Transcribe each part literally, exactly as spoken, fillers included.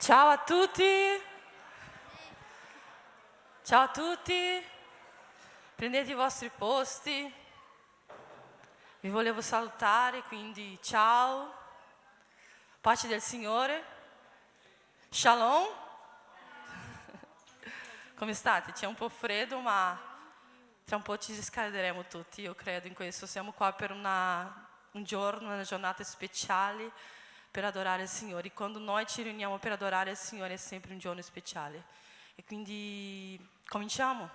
Ciao a tutti. Ciao a tutti. Prendete i vostri posti. Vi volevo salutare, quindi ciao. Pace del Signore. Shalom. Come state? C'è un po' freddo, ma tra un po' ci riscalderemo tutti, io credo in questo. Siamo qua per una, un giorno, una giornata speciale per adorare il Signore. Quando noi ci riuniamo per adorare il Signore è sempre un giorno speciale. E quindi cominciamo.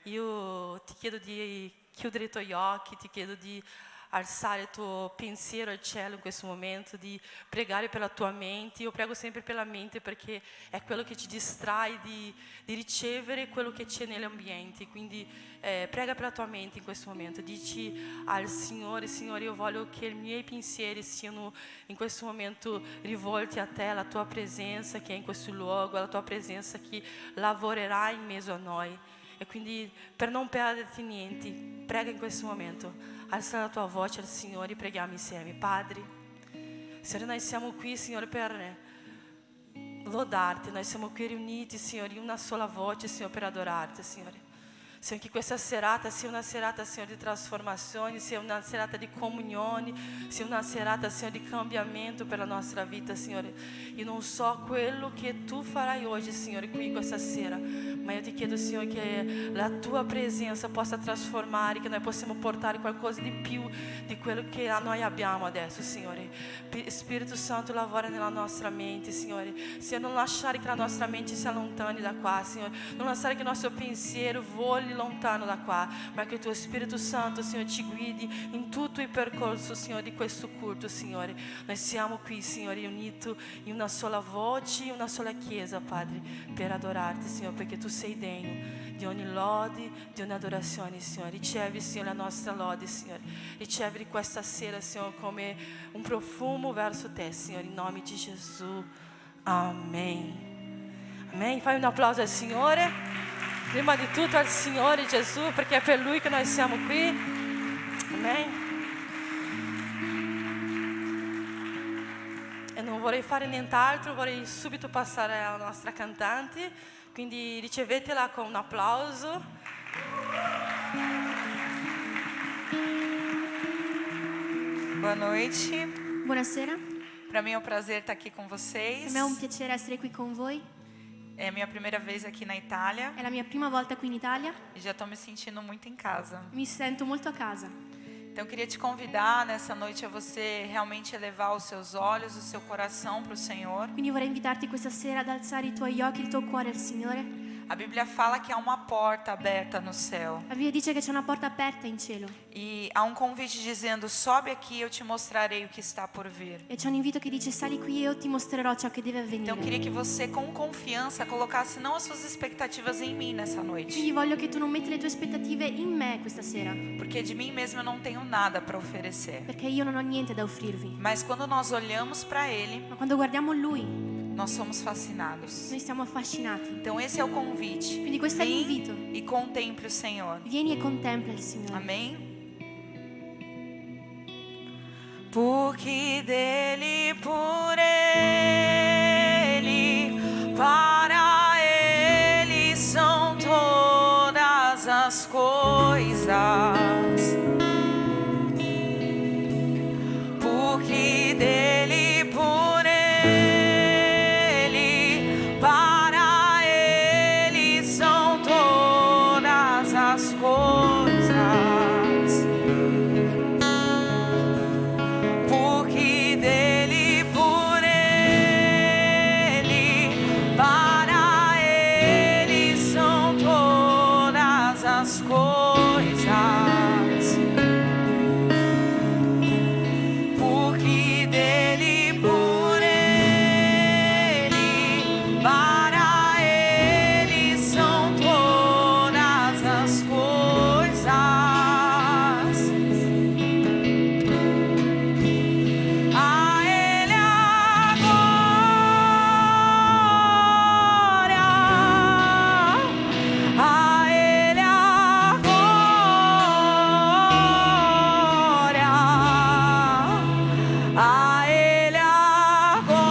Io ti chiedo di chiudere i tuoi occhi, ti chiedo di alzare il tuo pensiero al cielo in questo momento, di pregare per la tua mente. Io prego sempre per la mente perché è quello che ci distrae di, di ricevere quello che c'è nell'ambiente. Quindi, eh, prega per la tua mente in questo momento. Dici al Signore: "Signore, io voglio che i miei pensieri siano in questo momento rivolti a te, alla tua presenza che è in questo luogo, alla tua presenza che lavorerà in mezzo a noi." E quindi, per non perderti niente, prega in questo momento. Alza la tua voce al Signore, preghiamo insieme. Padre, Signore, noi siamo qui, Signore, per lodarti. Noi siamo qui riuniti, Signore, in una sola voce, Signore, per adorarti, Signore. Signore, che questa serata sia una serata, Signore, di trasformazione, sia una serata di comunione, sia una serata, Signore, di cambiamento per la nostra vita, Signore. Io non so quello che tu farai oggi, Signore, qui questa sera, ma io ti chiedo, Signore, che la tua presenza possa trasformare, che noi possiamo portare qualcosa di più di quello che noi abbiamo adesso, Signore. Pi-, Spirito Santo, lavora nella nostra mente, Signore. Signore, non lasciare che la nostra mente si allontani da qua, Signore. Non lasciare che il nostro pensiero voli lontano da qua, ma che il tuo Spirito Santo, Signore, ci guidi in tutto il percorso, Signore, di questo culto, Signore. Noi siamo qui, Signore, uniti in una sola voce, in una sola chiesa, Padre, per adorarti, Signore, perché tu sei degno di ogni lode, di ogni adorazione, Signore. Ricevi, Signore, la nostra lode, Signore. Ricevi questa sera, Signore, come un profumo verso te, Signore, in nome di Gesù. Amen. Amen. Fai un applauso al Signore. Prima di tutto al Signore Gesù, perché è per Lui che noi siamo qui. Amen. E non vorrei fare nient'altro, vorrei subito passare alla nostra cantante. Quindi ricevetela con un applauso. Boa noite. Buonasera. Pra mim é um prazer estar aqui com vocês. Per me è un piacere essere qui con voi. É a minha primeira vez aqui na Itália. È la mia prima volta qui in Italia. E já tô me sentindo muito em casa. Mi sento molto a casa. Então, eu queria te convidar nessa noite a você realmente elevar os seus olhos, o seu coração pro Senhor. Quindi vorrei invitarti questa sera ad alzare i tuoi occhi e il tuo cuore al Signore. A Bíblia fala que há uma porta aberta no céu. La Bibbia dice che c'è una porta aperta in cielo. E há um convite dizendo: "Sobe aqui, eu te mostrarei o que está por vir." E c'è un invito che dice: "Sali qui e io ti mostrerò ciò che deve avvenire." Então, eu queria que você, com confiança, colocasse não as suas expectativas em mim nessa noite. Quindi voglio che tu non metti le tue aspettative in me questa sera. Porque de mim mesmo eu não tenho nada pra oferecer. Perché io non ho niente da offrirvi. Mas quando nós olhamos pra Ele, Ma quando guardiamo Lui, nós somos fascinados. Noi siamo affascinati. Então, esse é o convite. Quindi questo è l'invito. Vem e contemple o Senhor. Vieni e contempla il Signore. Amém? Porque dele, por ele, para ele são todas as coisas. Porque dele, por ele, para ele são todas as coisas. Porque dele, por ele, para ele são todas as coisas. Porque dele, por ele, para ele são todas as coisas. A ele a glória, a ele a glória, a ele a glória.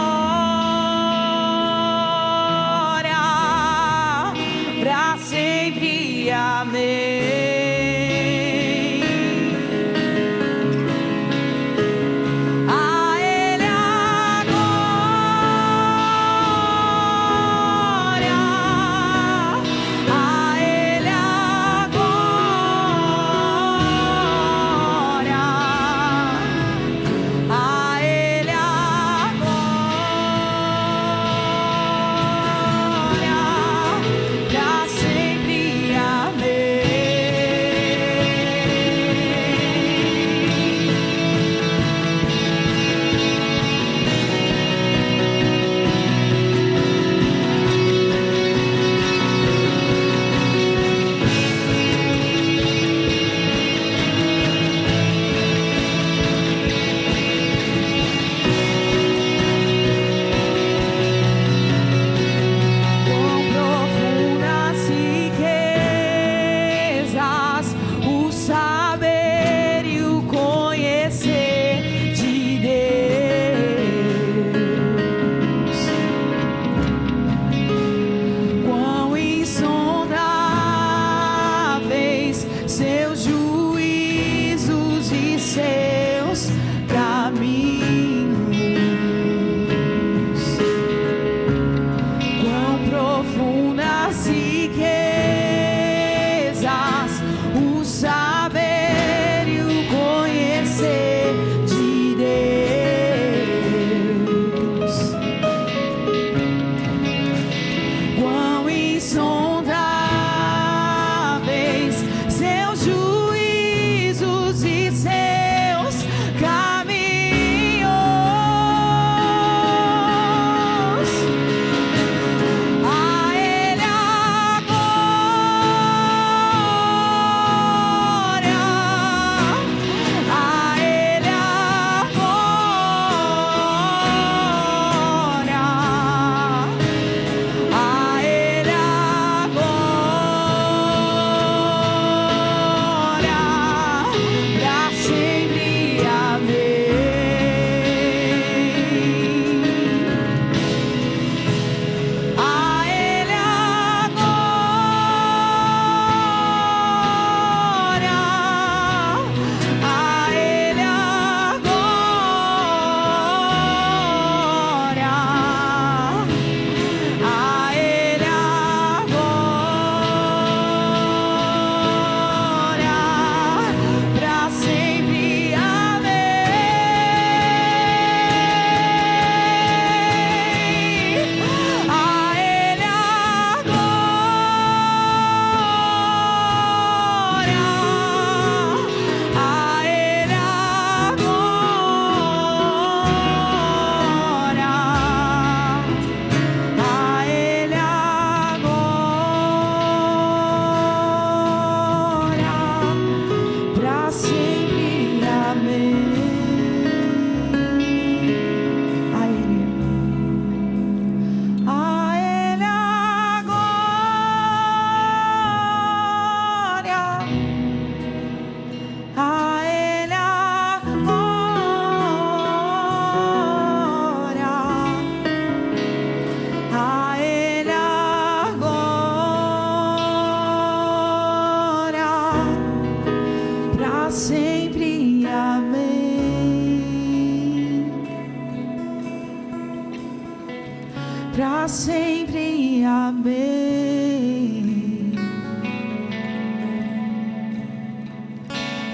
Pra sempre, amém.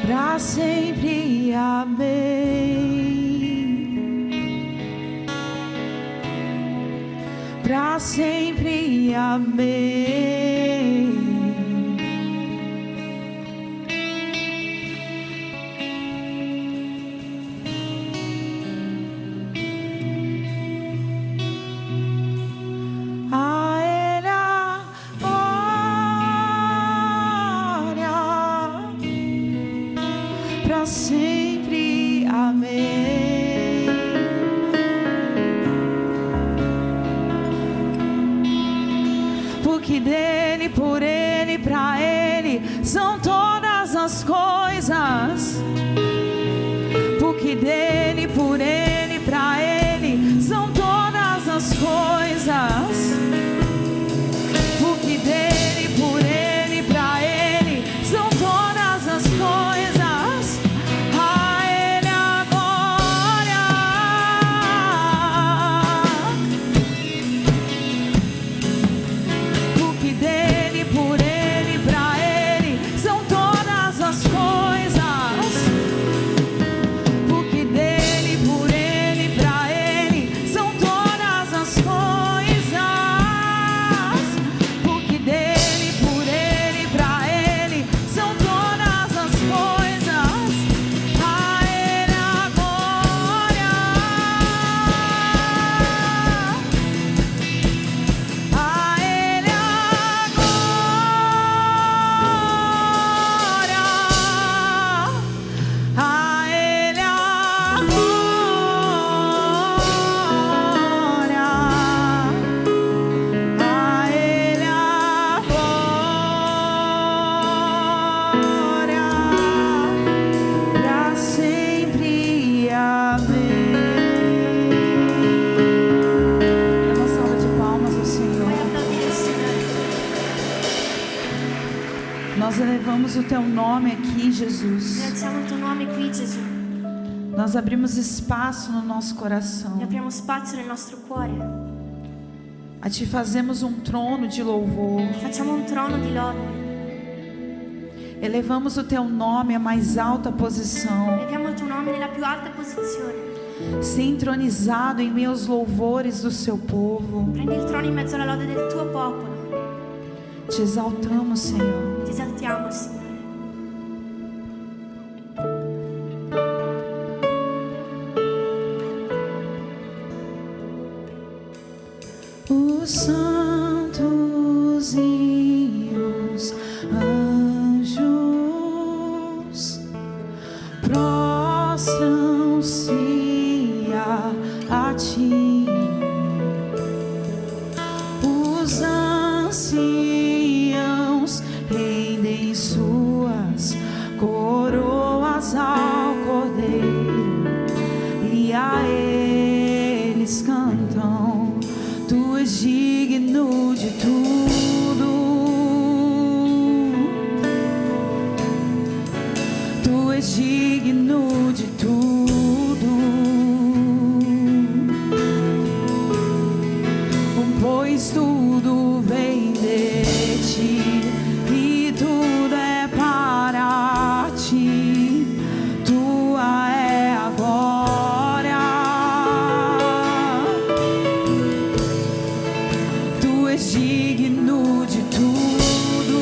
Pra sempre, amém. Pra sempre, amém. A Ele a glória pra sempre. Amém. Porque dele, por ele, pra ele são todas as coisas. Porque dele, por ele, pra ele são todas as coisas. Porque dele, por ele, pra ele são todas as coisas. A ele a glória. Porque dele, por ele, pra ele são todas as coisas. Porque dele, por ele, pra ele são todas as coisas. Porque dele, por ele, pra ele são todas as coisas. A ele a glória. A ele a glória, a ele a glória, a ele a glória, pra sempre. Amém. Dê uma salva de palmas ao Senhor. Vai aplaudir o Senhor. Nós elevamos o teu nome aqui, Jesus. Noi alziamo il tuo nome qui, Gesù. Nós abrimos espaço no nosso coração. Noi apriamo spazio nel nostro cuore. A ti fazemos um trono de louvor. Facciamo un trono di lode. Elevamos o teu nome à mais alta posição. Eleviamo il tuo nome nella più alta posizione. Sei entronizado em meio aos louvores do seu povo. Prendi il trono in mezzo alla lode del tuo popolo. Te exaltamos, Senhor. Ti esaltiamo, Signore. Os santos e os anjos prostram-se a, a ti. Os anciãos rendem suas coroas ao Cordeiro, e a eles cantam: Tu és digno de tudo, tu és digno de tudo, pois tudo vem de ti e tudo é para ti. Tua é a glória, tu és digno de tudo,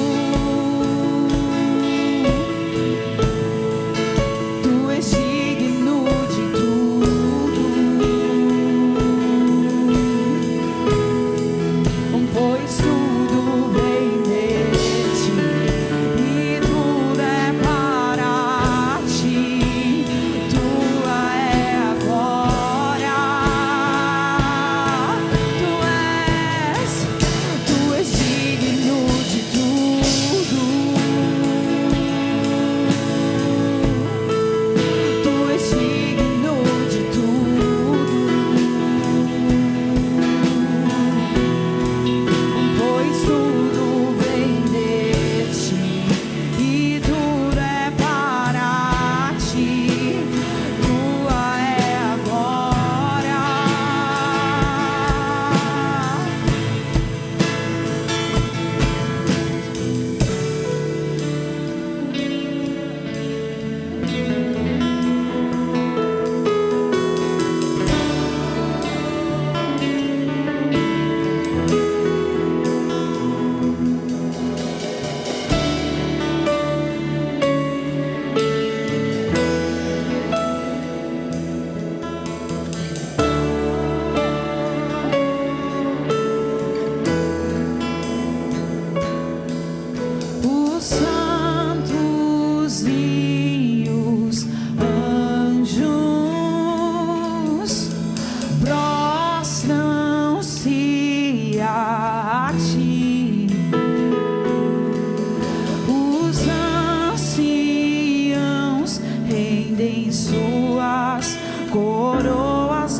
tu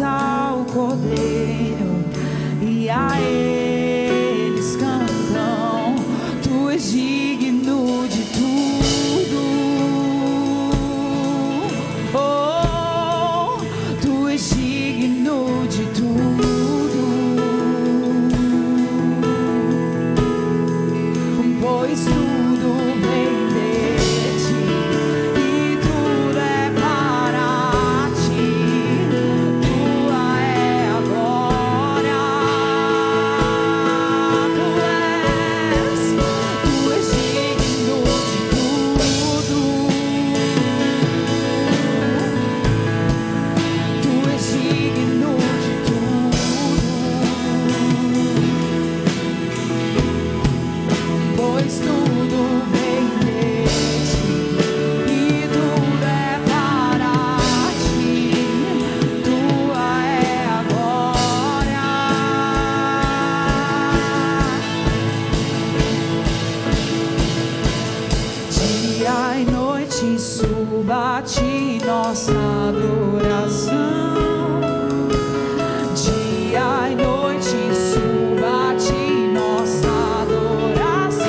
Ao Cordeiro, e a eles cantam: Tu és digno de tudo. Oh, tu és digno de tudo. Pois tudo vem de ti, e tudo é para ti. Tua é a glória. Tu és, tu és digno de tudo. Tu és digno de tudo. Pois tudo vem de ti, e tudo é para ti. Tua é a glória. Dia e noite suba a ti nossa adoração. Dia e noite suba a ti nossa adoração.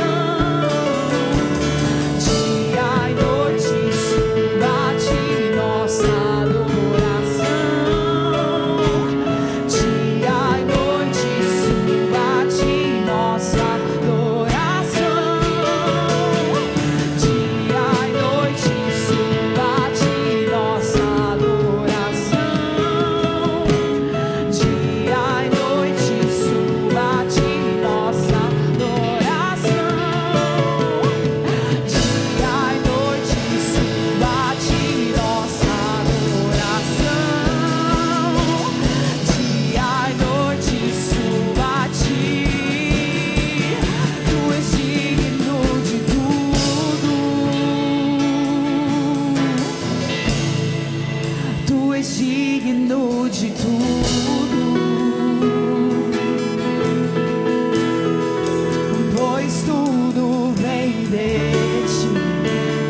Dia e noite suba a ti nossa adoração. Dia e noite suba a ti nossa adoração. Dia e noite suba a ti nossa adoração. Dia e noite suba a ti nossa adoração. Dia e noite suba a ti nossa adoração. Dia e noite suba a ti. Tu és digno de tudo. Tu és digno de tudo. Pois tudo vem de ti,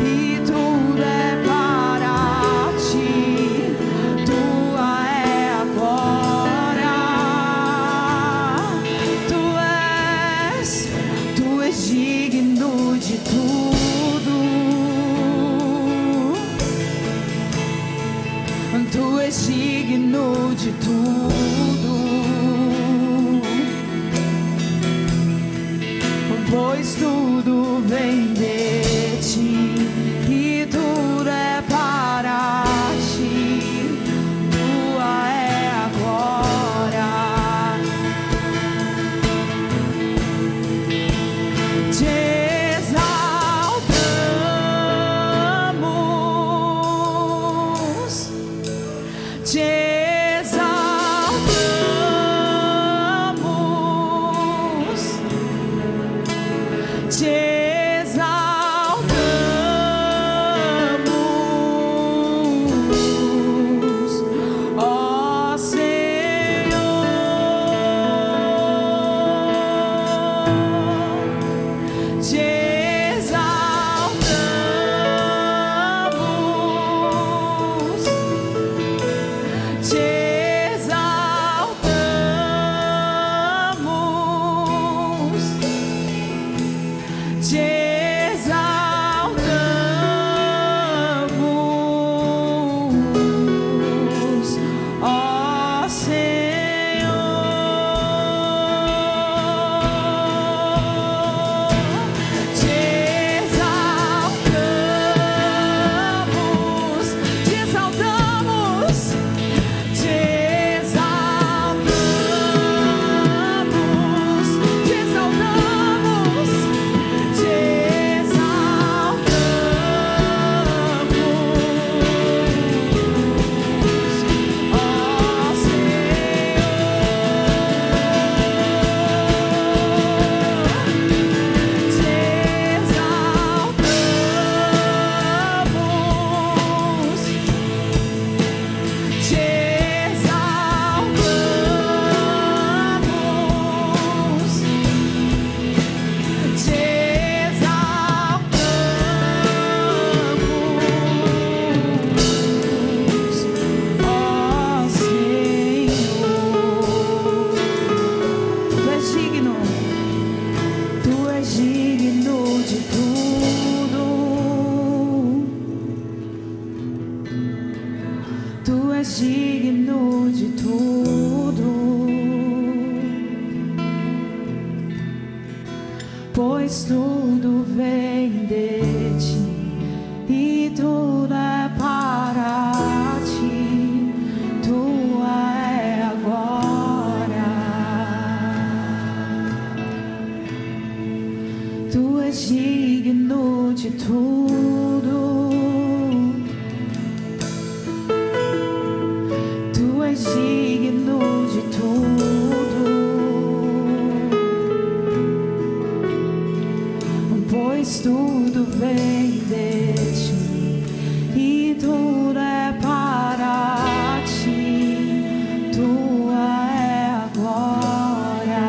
e tudo é para ti. Tua é a glória. Tu és, tu és digno de tudo. Tu és digno de tudo. Pois tudo vem de ti, e tudo é para ti. Tua é a glória. Te exaltamos, te exaltamos, te exaltamos, ó Senhor. Te exaltamos, te Tudo vem de ti e tudo é para ti. Tua é a glória. Tu és digno de tudo. Tu és digno de tudo, pois tudo vem de ti e tudo é para ti. Tua é a glória.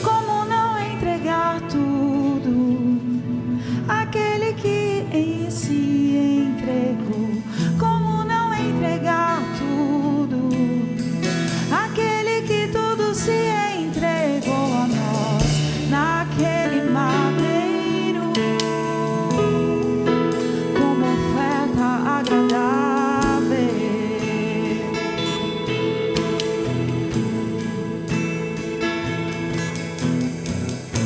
Como não entregar tudo àquele que em si entregou? Como não entregar tudo àquele que tudo se entregou a nós naquele madeiro, como oferta agradável?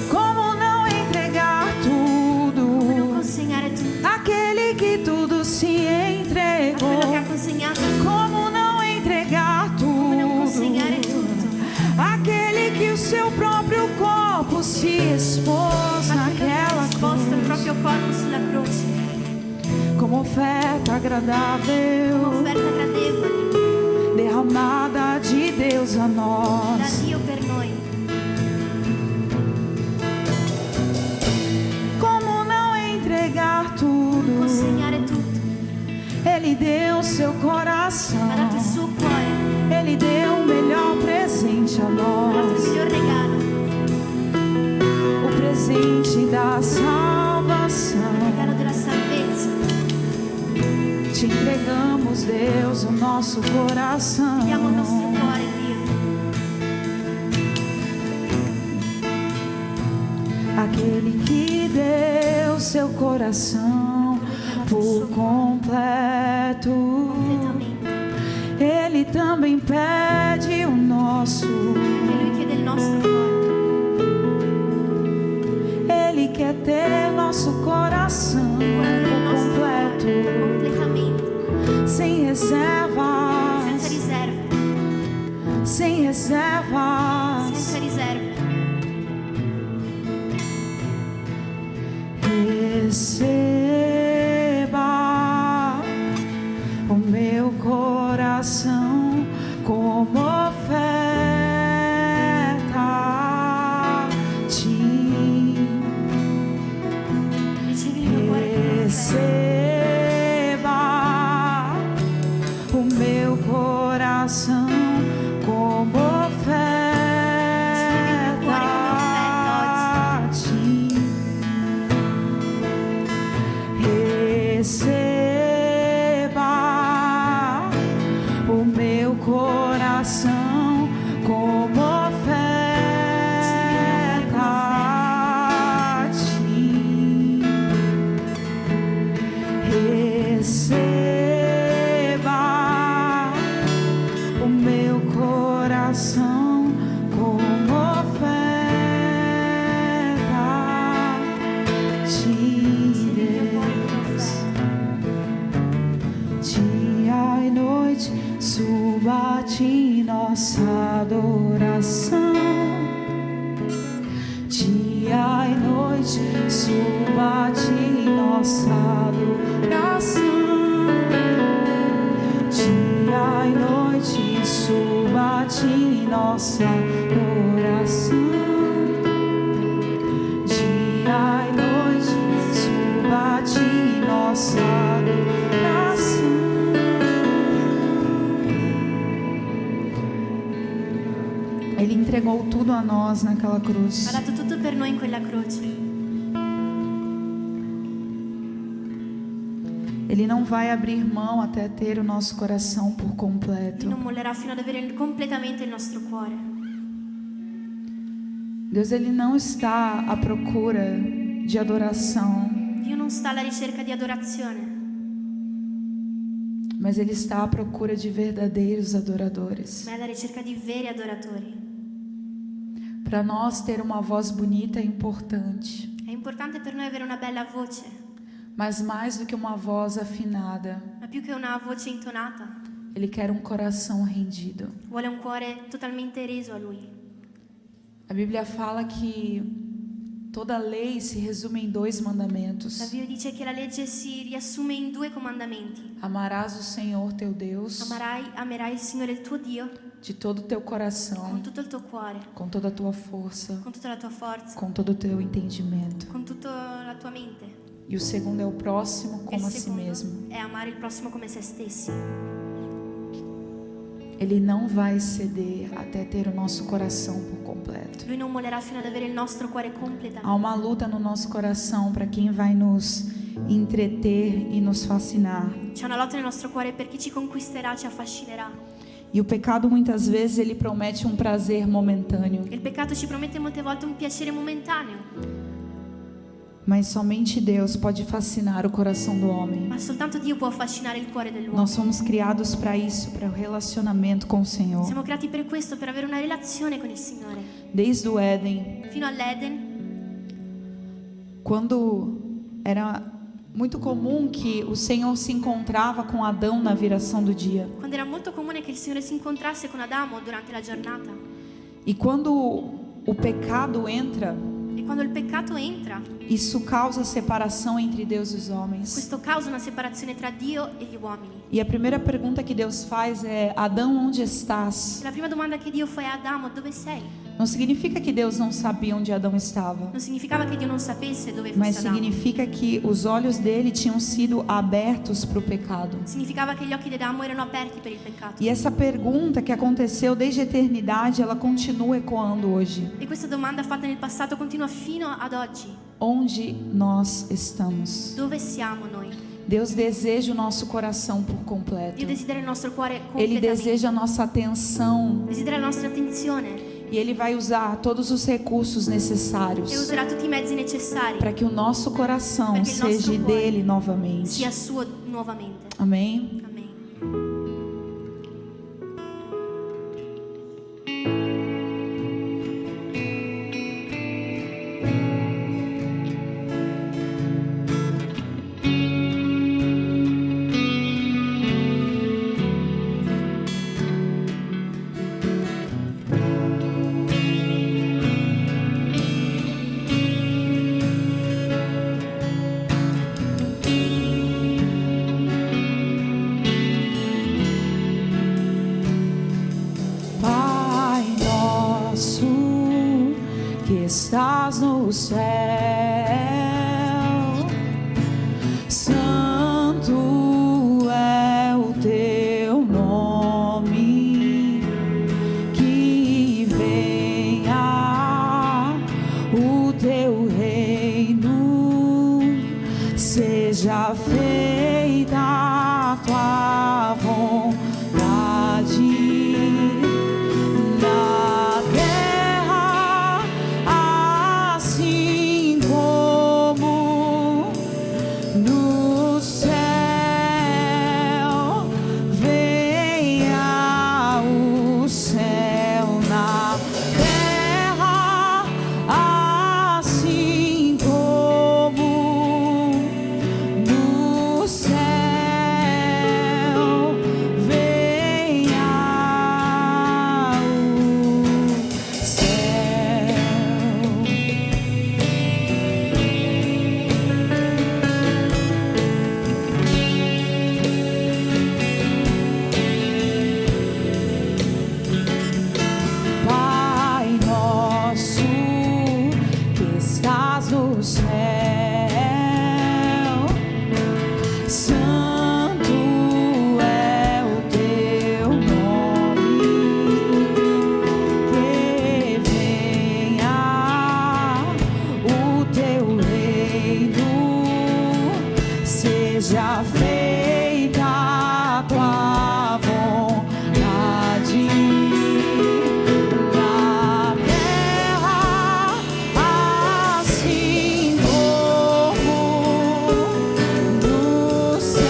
Como não entregar tudo Come non consegnare tutto àquele que tudo se a entregou? Quello che ha consegnato tutto. Como não entregar Come non tudo consegnare tutto àquele que o seu próprio corpo se expôs naquela cruz? A quello che ha esposto il proprio corpo sulla croce. Como oferta agradável, Come offerta gradevole derramada de Deus a nós. Da Dio per noi. Como não entregar tudo? Come consegnare tutto? Ele deu seu coração. Ha dato il suo cuore. Ele deu o melhor presente a nós. Ha dato il miglior regalo. O presente da salvação. Il regalo della salvezza. Te entregamos, Deus, o nosso coração. Diamo il nostro cuore, Dio. Aquele que deu seu coração por completo, Completamente. Ele também pede o nosso. Anche lui chiede il nostro cuore. Ele quer ter nosso coração Vuole avere il nostro cuore completo, completamente. Sem reservas. Senza riserve. Sem reservas. Senza riserve. Receba o meu coração como oferta a ti. Ricevi il mio cuore come offerta. Receba o meu coração como oferta a ti. Receba o meu coração como oferta a ti. Receba o meu coração como oferta a ti, Deus. Dia e noite suba a ti nossa adoração. Dia e noite suba a ti nossa adoração. Dia e noite suba a ti nossa adoração. Dia e noite suba a ti nossa adoração. Ele entregou tudo a nós naquela cruz. Ha dato tutto per noi in quella croce. Ele não vai abrir mão até ter o nosso coração por completo. Lui non mollerà fino ad avere completamente il nostro cuore. Deus, ele não está à procura de adoração. Dio non sta alla ricerca di adorazione. Mas ele está à procura de verdadeiros adoradores. Ma è alla ricerca di veri adoratori. Pra nós, ter uma voz bonita é importante, È importante per noi avere una bella voce, mas mais do que uma voz afinada, ma più che una voce intonata, ele quer um coração rendido. Vuole un cuore totalmente reso a lui. A Bíblia fala que toda a lei se resume em dois mandamentos. La Bibbia dice che la legge si riassume in due comandamenti. Amarás o Senhor teu Deus Amarai, amerai il Signore il tuo Dio de todo o teu coração, con tutto il tuo cuore, com toda a tua força, con tutta la tua forza, com todo o teu entendimento. Con tutta la tua mente. E o segundo é o próximo E il como a si secondo mesmo. È amare il prossimo come se stessi. Ele não vai ceder até ter o nosso coração por completo. Lui non mollerà fino ad avere il nostro cuore completamente. Há uma luta no nosso coração para quem vai nos entreter e nos fascinar. C'è una lotta nel nostro cuore per chi ci conquisterà, ci affascinerà. E o pecado, muitas vezes, ele promete um prazer momentâneo. Il peccato ci promette molte volte un piacere momentaneo. Mas somente Deus pode fascinar o coração do homem. Ma soltanto Dio può affascinare il cuore dell'uomo. Nós fomos criados para isso, para o relacionamento com o Senhor. Siamo creati per questo, per avere una relazione con il Signore. Desde o Éden, Fino all'Eden, quando era muito comum que o Senhor se encontrava com Adão na viração do dia. Quando era molto comune che il Signore si incontrasse con Adamo durante la giornata. E quando o pecado entra, E quando il peccato entra, isso causa separação entre Deus e os homens. Questo causa una separazione tra Dio e gli uomini. E a primeira pergunta que Deus faz é: "Adão, onde estás?" E la prima domanda che Dio fa è: "Adamo, dove sei?" Não significa que Deus não sabia onde Adão estava, Non significava che Dio non sapesse dove fosse mas Adamo. Significa que os olhos dele tinham sido abertos para o pecado. Significava che gli occhi di Adamo erano aperti per il peccato. E essa pergunta que aconteceu desde a eternidade, ela continua ecoando hoje. E questa domanda fatta nel passato continua fino ad oggi. Onde nós estamos? Dove siamo noi? Deus deseja o nosso coração por completo. Dio desidera il nostro cuore Ele completamente. Deseja a nossa atenção. Desidera la nostra attenzione. E Ele vai usar todos os recursos necessários E userà tutti i mezzi necessari para que o nosso coração Perché il nostro seja cuore dele novamente. Sia suo nuovamente. Amém? Amen. Pai nosso que estás no céu, santo é o teu nome, que venha o teu reino, seja feita a tua vontade na terra, assim como no céu. Venha o céu na terra, assim como no céu. Venha o céu. Pai nosso que estás no céu, santo é o teu nome, que venha o teu reino, seja feita a tua vontade na terra, assim como no céu.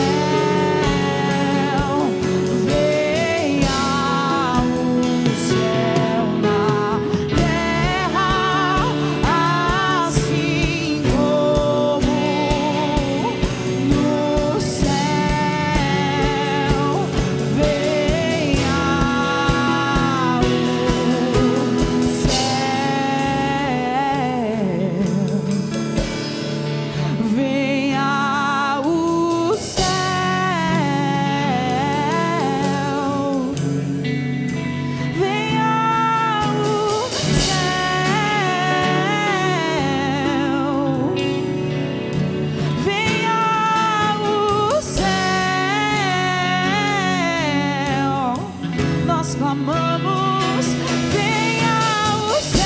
Amamos, venha o céu.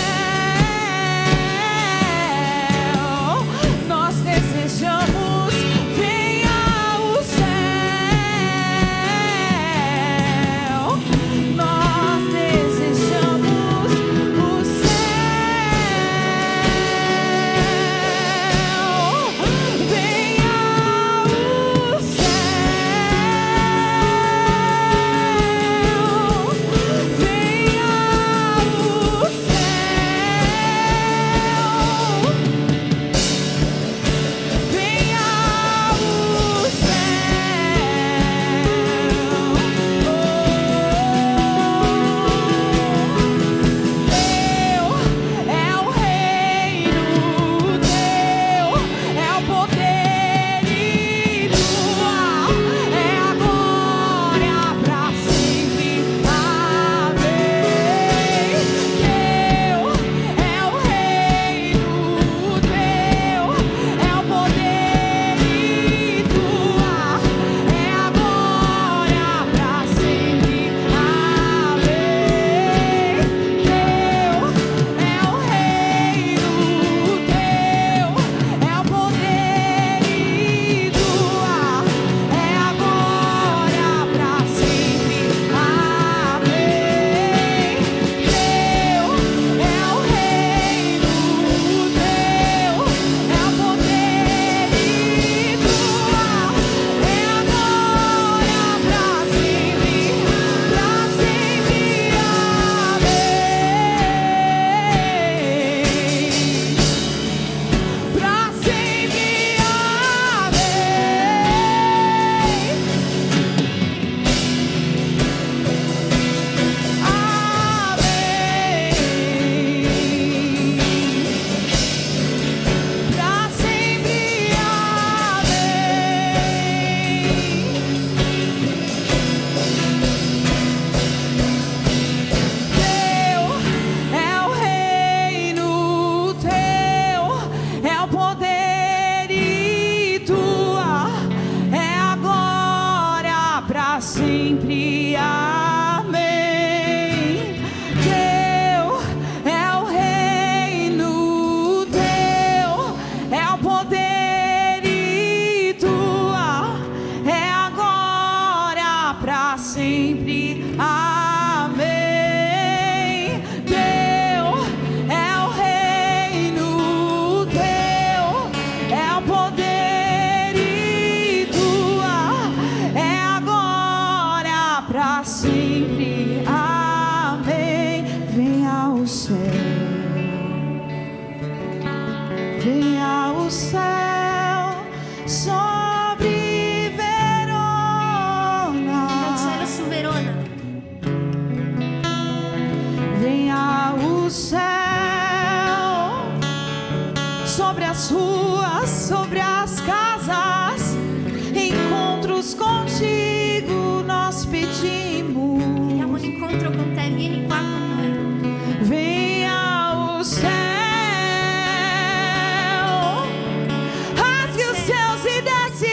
Nós desejamos, venha o céu. Nós desejamos o céu. Venha o céu, venha o céu, venha o céu. Teu é o reino, teu é o poder e tua é a glória pra sempre. Amém. Teu é o reino, teu é o poder e tua é a glória pra sempre. Amém. Teu é o reino, teu é o poder e tua é a glória pra sempre. Amém. Teu é o reino, teu é o poder e tua é a glória pra sempre, pra sempre. Amém. Pra sempre. Amém. Amém. Pra sempre. Amém. Teu é o reino, teu é o poder e tua é a glória pra sempre. Amém. Teu é o reino, teu é o poder e tua é a glória pra sempre. Amém. Teu é o reino, teu é o poder e tua é a glória pra sempre. Amém. Venha o céu, venha o céu sobre Verona. Venha o céu su Verona. Venha o céu sobre as ruas, sobre as casas. Encontros contigo nós pedimos. Chiediamo un incontro con te, vieni qua con noi. Venha o céu, rasgue os céus e desce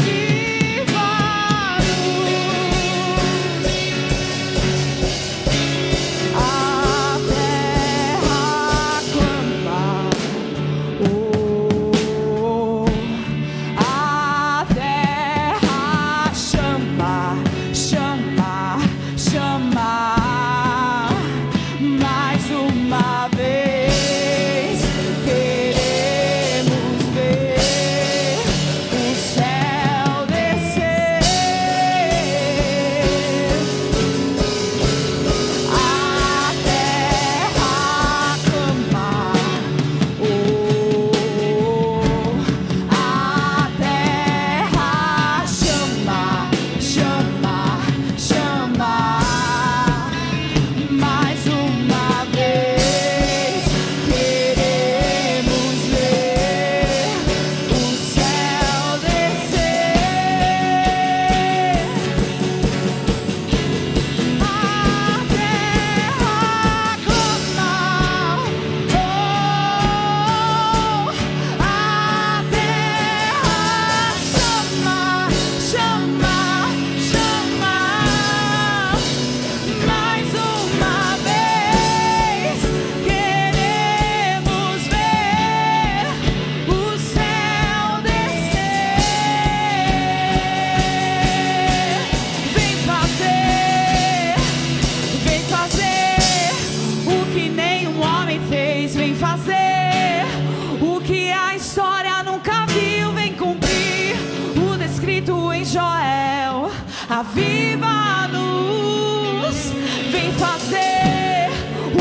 Aviva-nos. A terra clama, oh, a terra chama, chama, chama. Mais uma vez queremos ver o céu descer. A terra clama, oh, a terra chama, chama, chama. Mais uma vez queremos ver o céu descer. A terra clama, oh, a terra chama, chama, chama. Mais uma vez queremos ver o céu descer. Vem fazer, vem fazer o que nenhum homem fez. Vem fazer o que a história nunca viu. Vem cumprir o descrito em Joel. Aviva-nos, vem fazer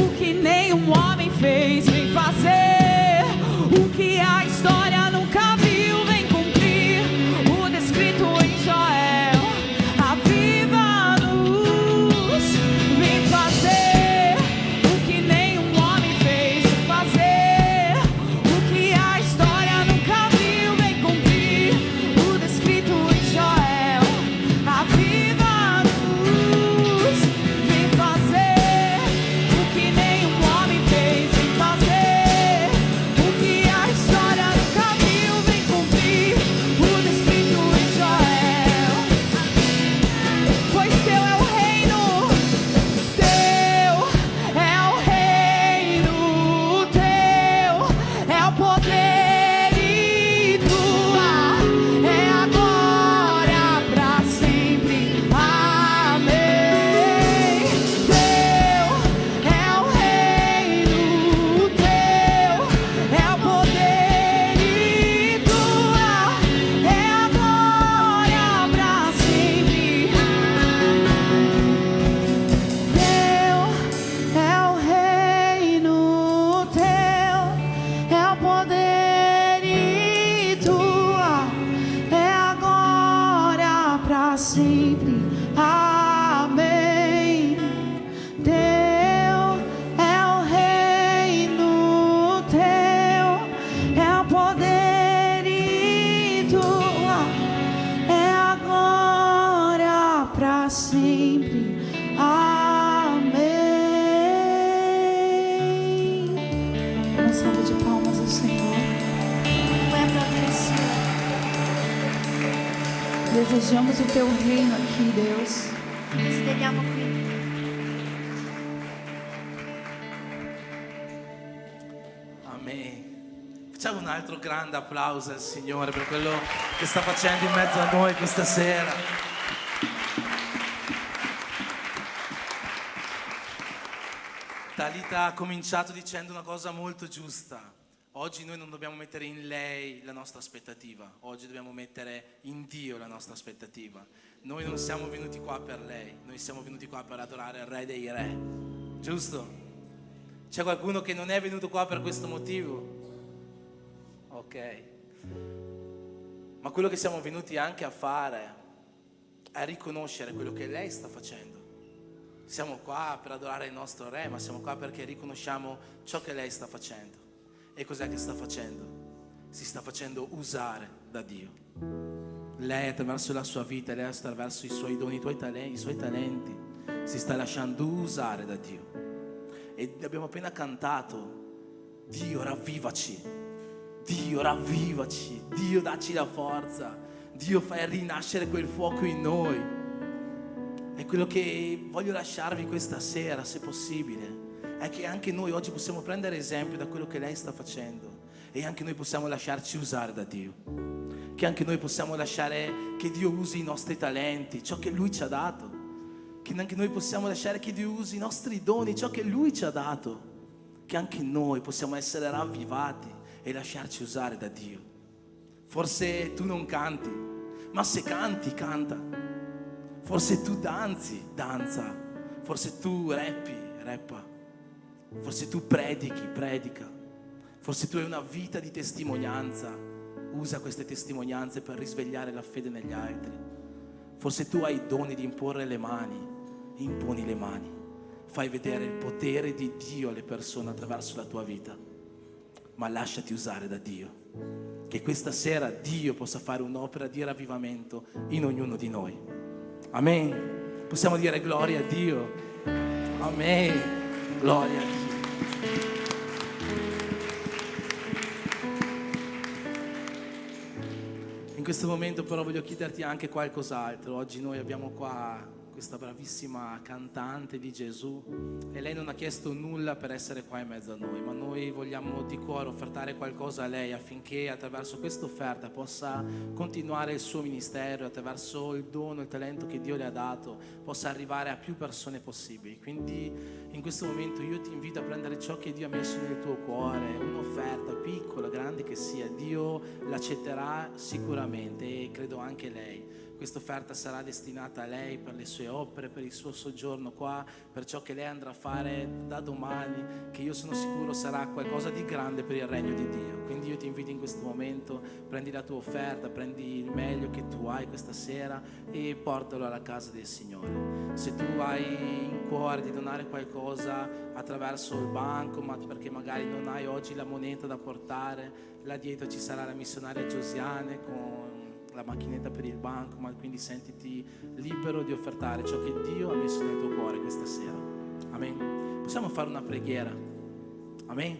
o que nenhum homem fez, vem fazer o que a história nunca viu, vem cumprir o descrito em Joel. Aviva-nos, vem fazer o que nenhum homem fez, vem fazer o que a história nunca viu, vem cumprir o descrito em Joel. Aviva-nos, vem fazer o que nenhum homem fez, vem fazer o que a história nunca viu, vem cumprir o descrito em Joel. Pois teu é o reino, teu é o reino, teu é o poder e tua é a glória pra sempre. Amém. Teu é o reino, teu é o poder e tua é a glória pra sempre. Teu é o reino, teu é o poder e tua é a glória pra sempre. Amém. Teu é o reino, teu é o poder e tua é a glória pra sempre. Amém. Uma salva de palmas ao Senhor. Desejamos o teu reino aqui, Deus. Desideriamo qui. Amen. Facciamo un altro grande applauso al Signore per quello che sta facendo in mezzo a noi questa sera. Talita ha cominciato dicendo una cosa molto giusta. Oggi noi non dobbiamo mettere in lei la nostra aspettativa, oggi dobbiamo mettere in Dio la nostra aspettativa. Noi non siamo venuti qua per lei, noi siamo venuti qua per adorare il Re dei Re. Giusto? C'è qualcuno che non è venuto qua per questo motivo? Ok. Ma quello che siamo venuti anche a fare è riconoscere quello che lei sta facendo. Siamo qua per adorare il nostro Re, ma siamo qua perché riconosciamo ciò che lei sta facendo. E cos'è che sta facendo? Si sta facendo usare da Dio. Lei, attraverso la sua vita, lei, attraverso i suoi doni, i tuoi tale-, i suoi talenti, si sta lasciando usare da Dio. E abbiamo appena cantato: "Dio, ravvivaci. Dio, ravvivaci. Dio, dacci la forza. Dio, fai rinascere quel fuoco in noi. E quello che voglio lasciarvi questa sera, se possibile, è che anche noi oggi possiamo prendere esempio da quello che lei sta facendo. E anche noi possiamo lasciarci usare da Dio. Che anche noi possiamo lasciare che Dio usi i nostri talenti, ciò che Lui ci ha dato. Che anche noi possiamo lasciare che Dio usi i nostri doni, ciò che Lui ci ha dato. Che anche noi possiamo essere ravvivati e lasciarci usare da Dio. Forse tu non canti, ma se canti, canta. Forse tu danzi, danza. Forse tu rappi, rappa. Forse tu predichi, predica. Forse tu hai una vita di testimonianza. Usa queste testimonianze per risvegliare la fede negli altri. Forse tu hai i doni di imporre le mani. Imponi le mani. Fai vedere il potere di Dio alle persone attraverso la tua vita. Ma lasciati usare da Dio. Che questa sera Dio possa fare un'opera di ravvivamento in ognuno di noi. Amen. Possiamo dire gloria a Dio. Amen. Gloria a Dio. In questo momento però voglio chiederti anche qualcos'altro. Oggi noi abbiamo qua questa bravissima cantante di Gesù, e lei non ha chiesto nulla per essere qua in mezzo a noi, ma noi vogliamo di cuore offertare qualcosa a lei affinché attraverso questa offerta possa continuare il suo ministero, attraverso il dono, il talento che Dio le ha dato, possa arrivare a più persone possibili. Quindi in questo momento io ti invito a prendere ciò che Dio ha messo nel tuo cuore, un'offerta piccola, grande che sia, Dio l'accetterà sicuramente, e credo anche lei. Questa offerta sarà destinata a lei per le sue opere, per il suo soggiorno qua, per ciò che lei andrà a fare da domani, che io sono sicuro sarà qualcosa di grande per il regno di Dio. Quindi io ti invito in questo momento, prendi la tua offerta, prendi il meglio che tu hai questa sera e portalo alla casa del Signore. Se tu hai in cuore di donare qualcosa attraverso il bancomat, perché magari non hai oggi la moneta da portare, là dietro ci sarà la missionaria Giosiane con la macchinetta per il bancomat, quindi sentiti libero di offertare ciò che Dio ha messo nel tuo cuore questa sera. Amen. Possiamo fare una preghiera? Amen.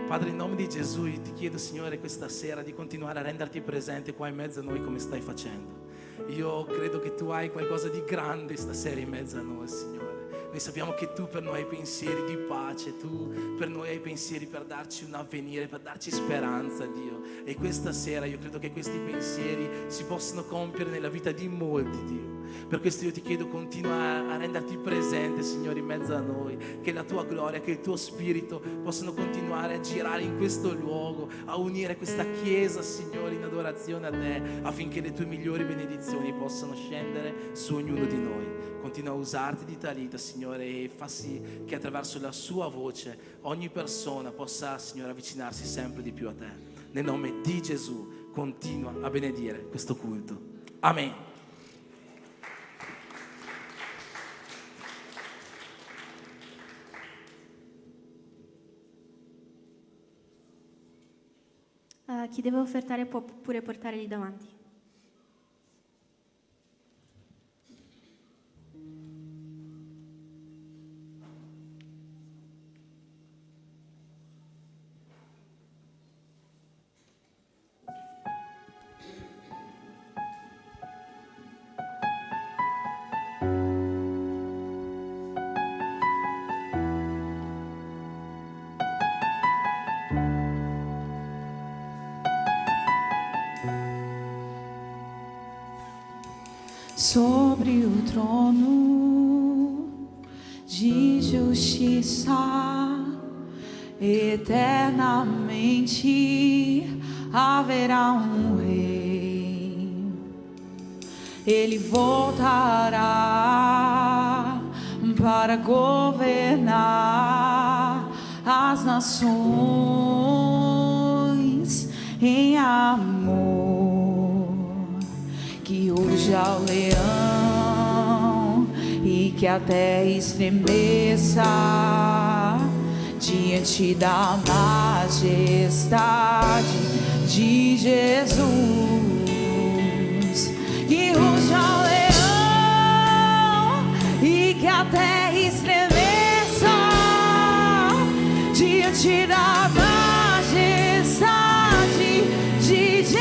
Padre, in nome di Gesù, io ti chiedo, Signore, questa sera di continuare a renderti presente qua in mezzo a noi come stai facendo. Io credo che tu hai qualcosa di grande stasera in mezzo a noi, Signore. Noi sappiamo che tu per noi hai pensieri di pace, tu per noi hai pensieri per darci un avvenire, per darci speranza, Dio. E questa sera io credo che questi pensieri si possano compiere nella vita di molti, Dio. Per questo io ti chiedo, continua a, a renderti presente, Signore, in mezzo a noi, che la tua gloria, che il tuo spirito possano continuare a girare in questo luogo, a unire questa chiesa, Signore, in adorazione a te, affinché le tue migliori benedizioni possano scendere su ognuno di noi. Continua a usarti di Talita, Signore, e fa sì che attraverso la sua voce ogni persona possa, Signore, avvicinarsi sempre di più a te. Nel nome di Gesù, continua a benedire questo culto. Amen. Eh, chi deve ofertare può pure portare lì davanti. Sobre o trono de justiça, eternamente haverá um rei. Ele voltará para governar as nações em amor. Que ruja o leão e que a terra estremeça diante da majestade de Jesus. Que ruja o leão e que a terra estremeça diante da majestade de Jesus.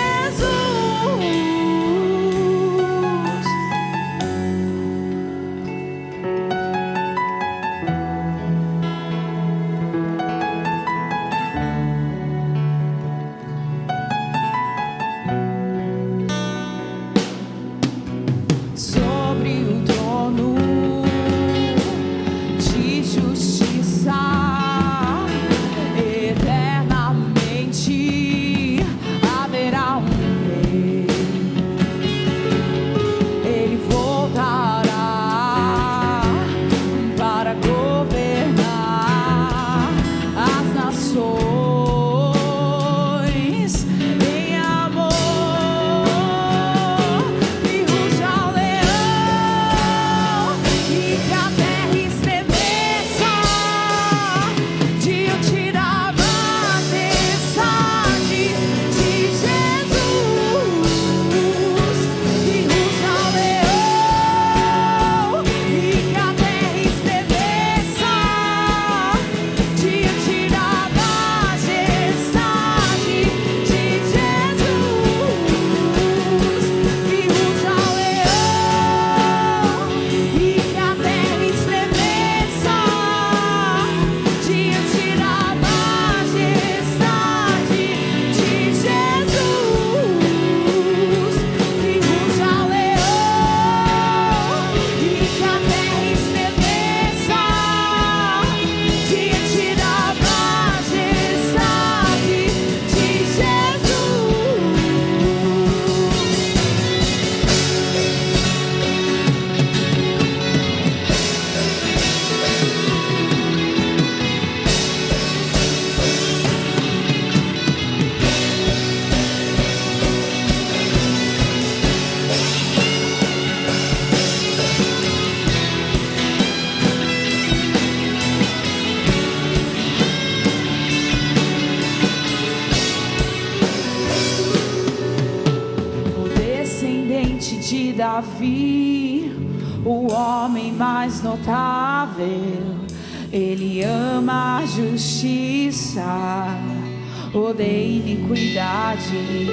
De Davi, o homem mais notável, ele ama a justiça, odeia iniquidade.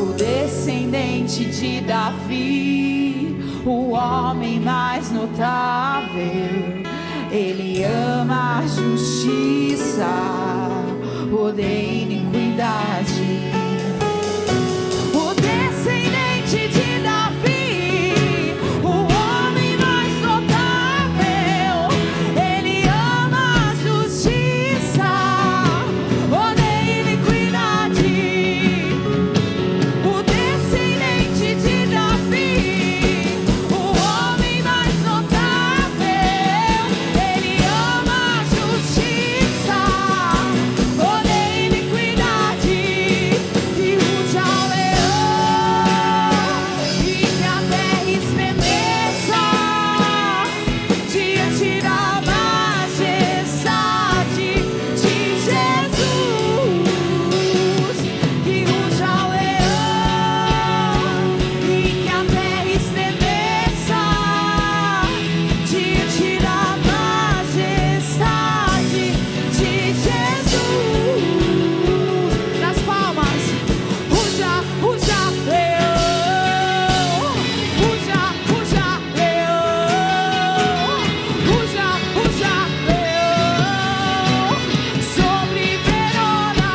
O descendente de Davi, o homem mais notável, ele ama a justiça, odeia iniquidade. O descendente de Davi, o homem mais notável, ele ama a justiça, odeia iniquidade. O descendente de Davi, o homem mais notável, ele ama a justiça, odeia iniquidade. Que ruja o leão e que a terra estremeça diante da majestade de Jesus. Que ruja o leão e que a terra estremeça diante da majestade de Jesus. Nas palmas. Ruja, ruja, leão. Ruja, ruja, leão. Ruja, ruja, leão. Sobre Verona.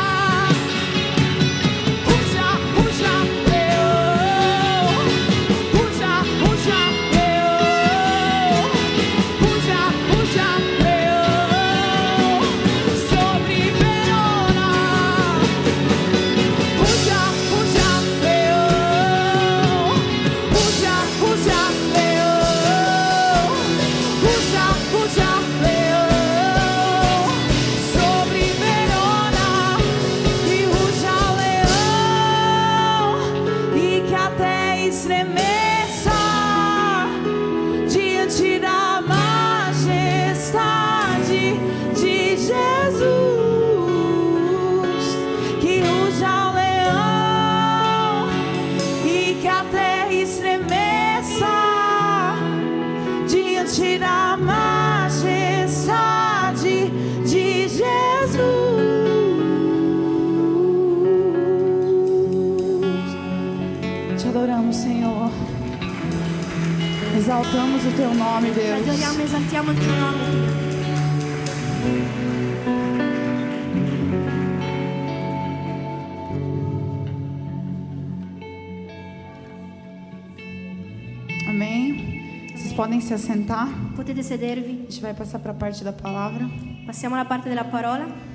Ruja, ruja, leão. Ruja, ruja, leão. Ruja, ruja, leão. Sobre Verona. Ruja, ruja, leão. Ruja, ruja, leão. Ruja, ruja, leão. Sobre Verona. Que ruja o leão e que a terra estremeça diante da majestade de Jesus. Que ruja o leão e que a terra estremeça diante da majestade de Jesus. Te adoramos, Senhor. Exaltamos o teu nome, Deus. Te adoriamo, esaltiamo il tuo nome, Dio. Amém. Vocês podem se assentar. Potete sedervi. A gente vai passar para a parte da palavra. Passiamo alla parte della parola.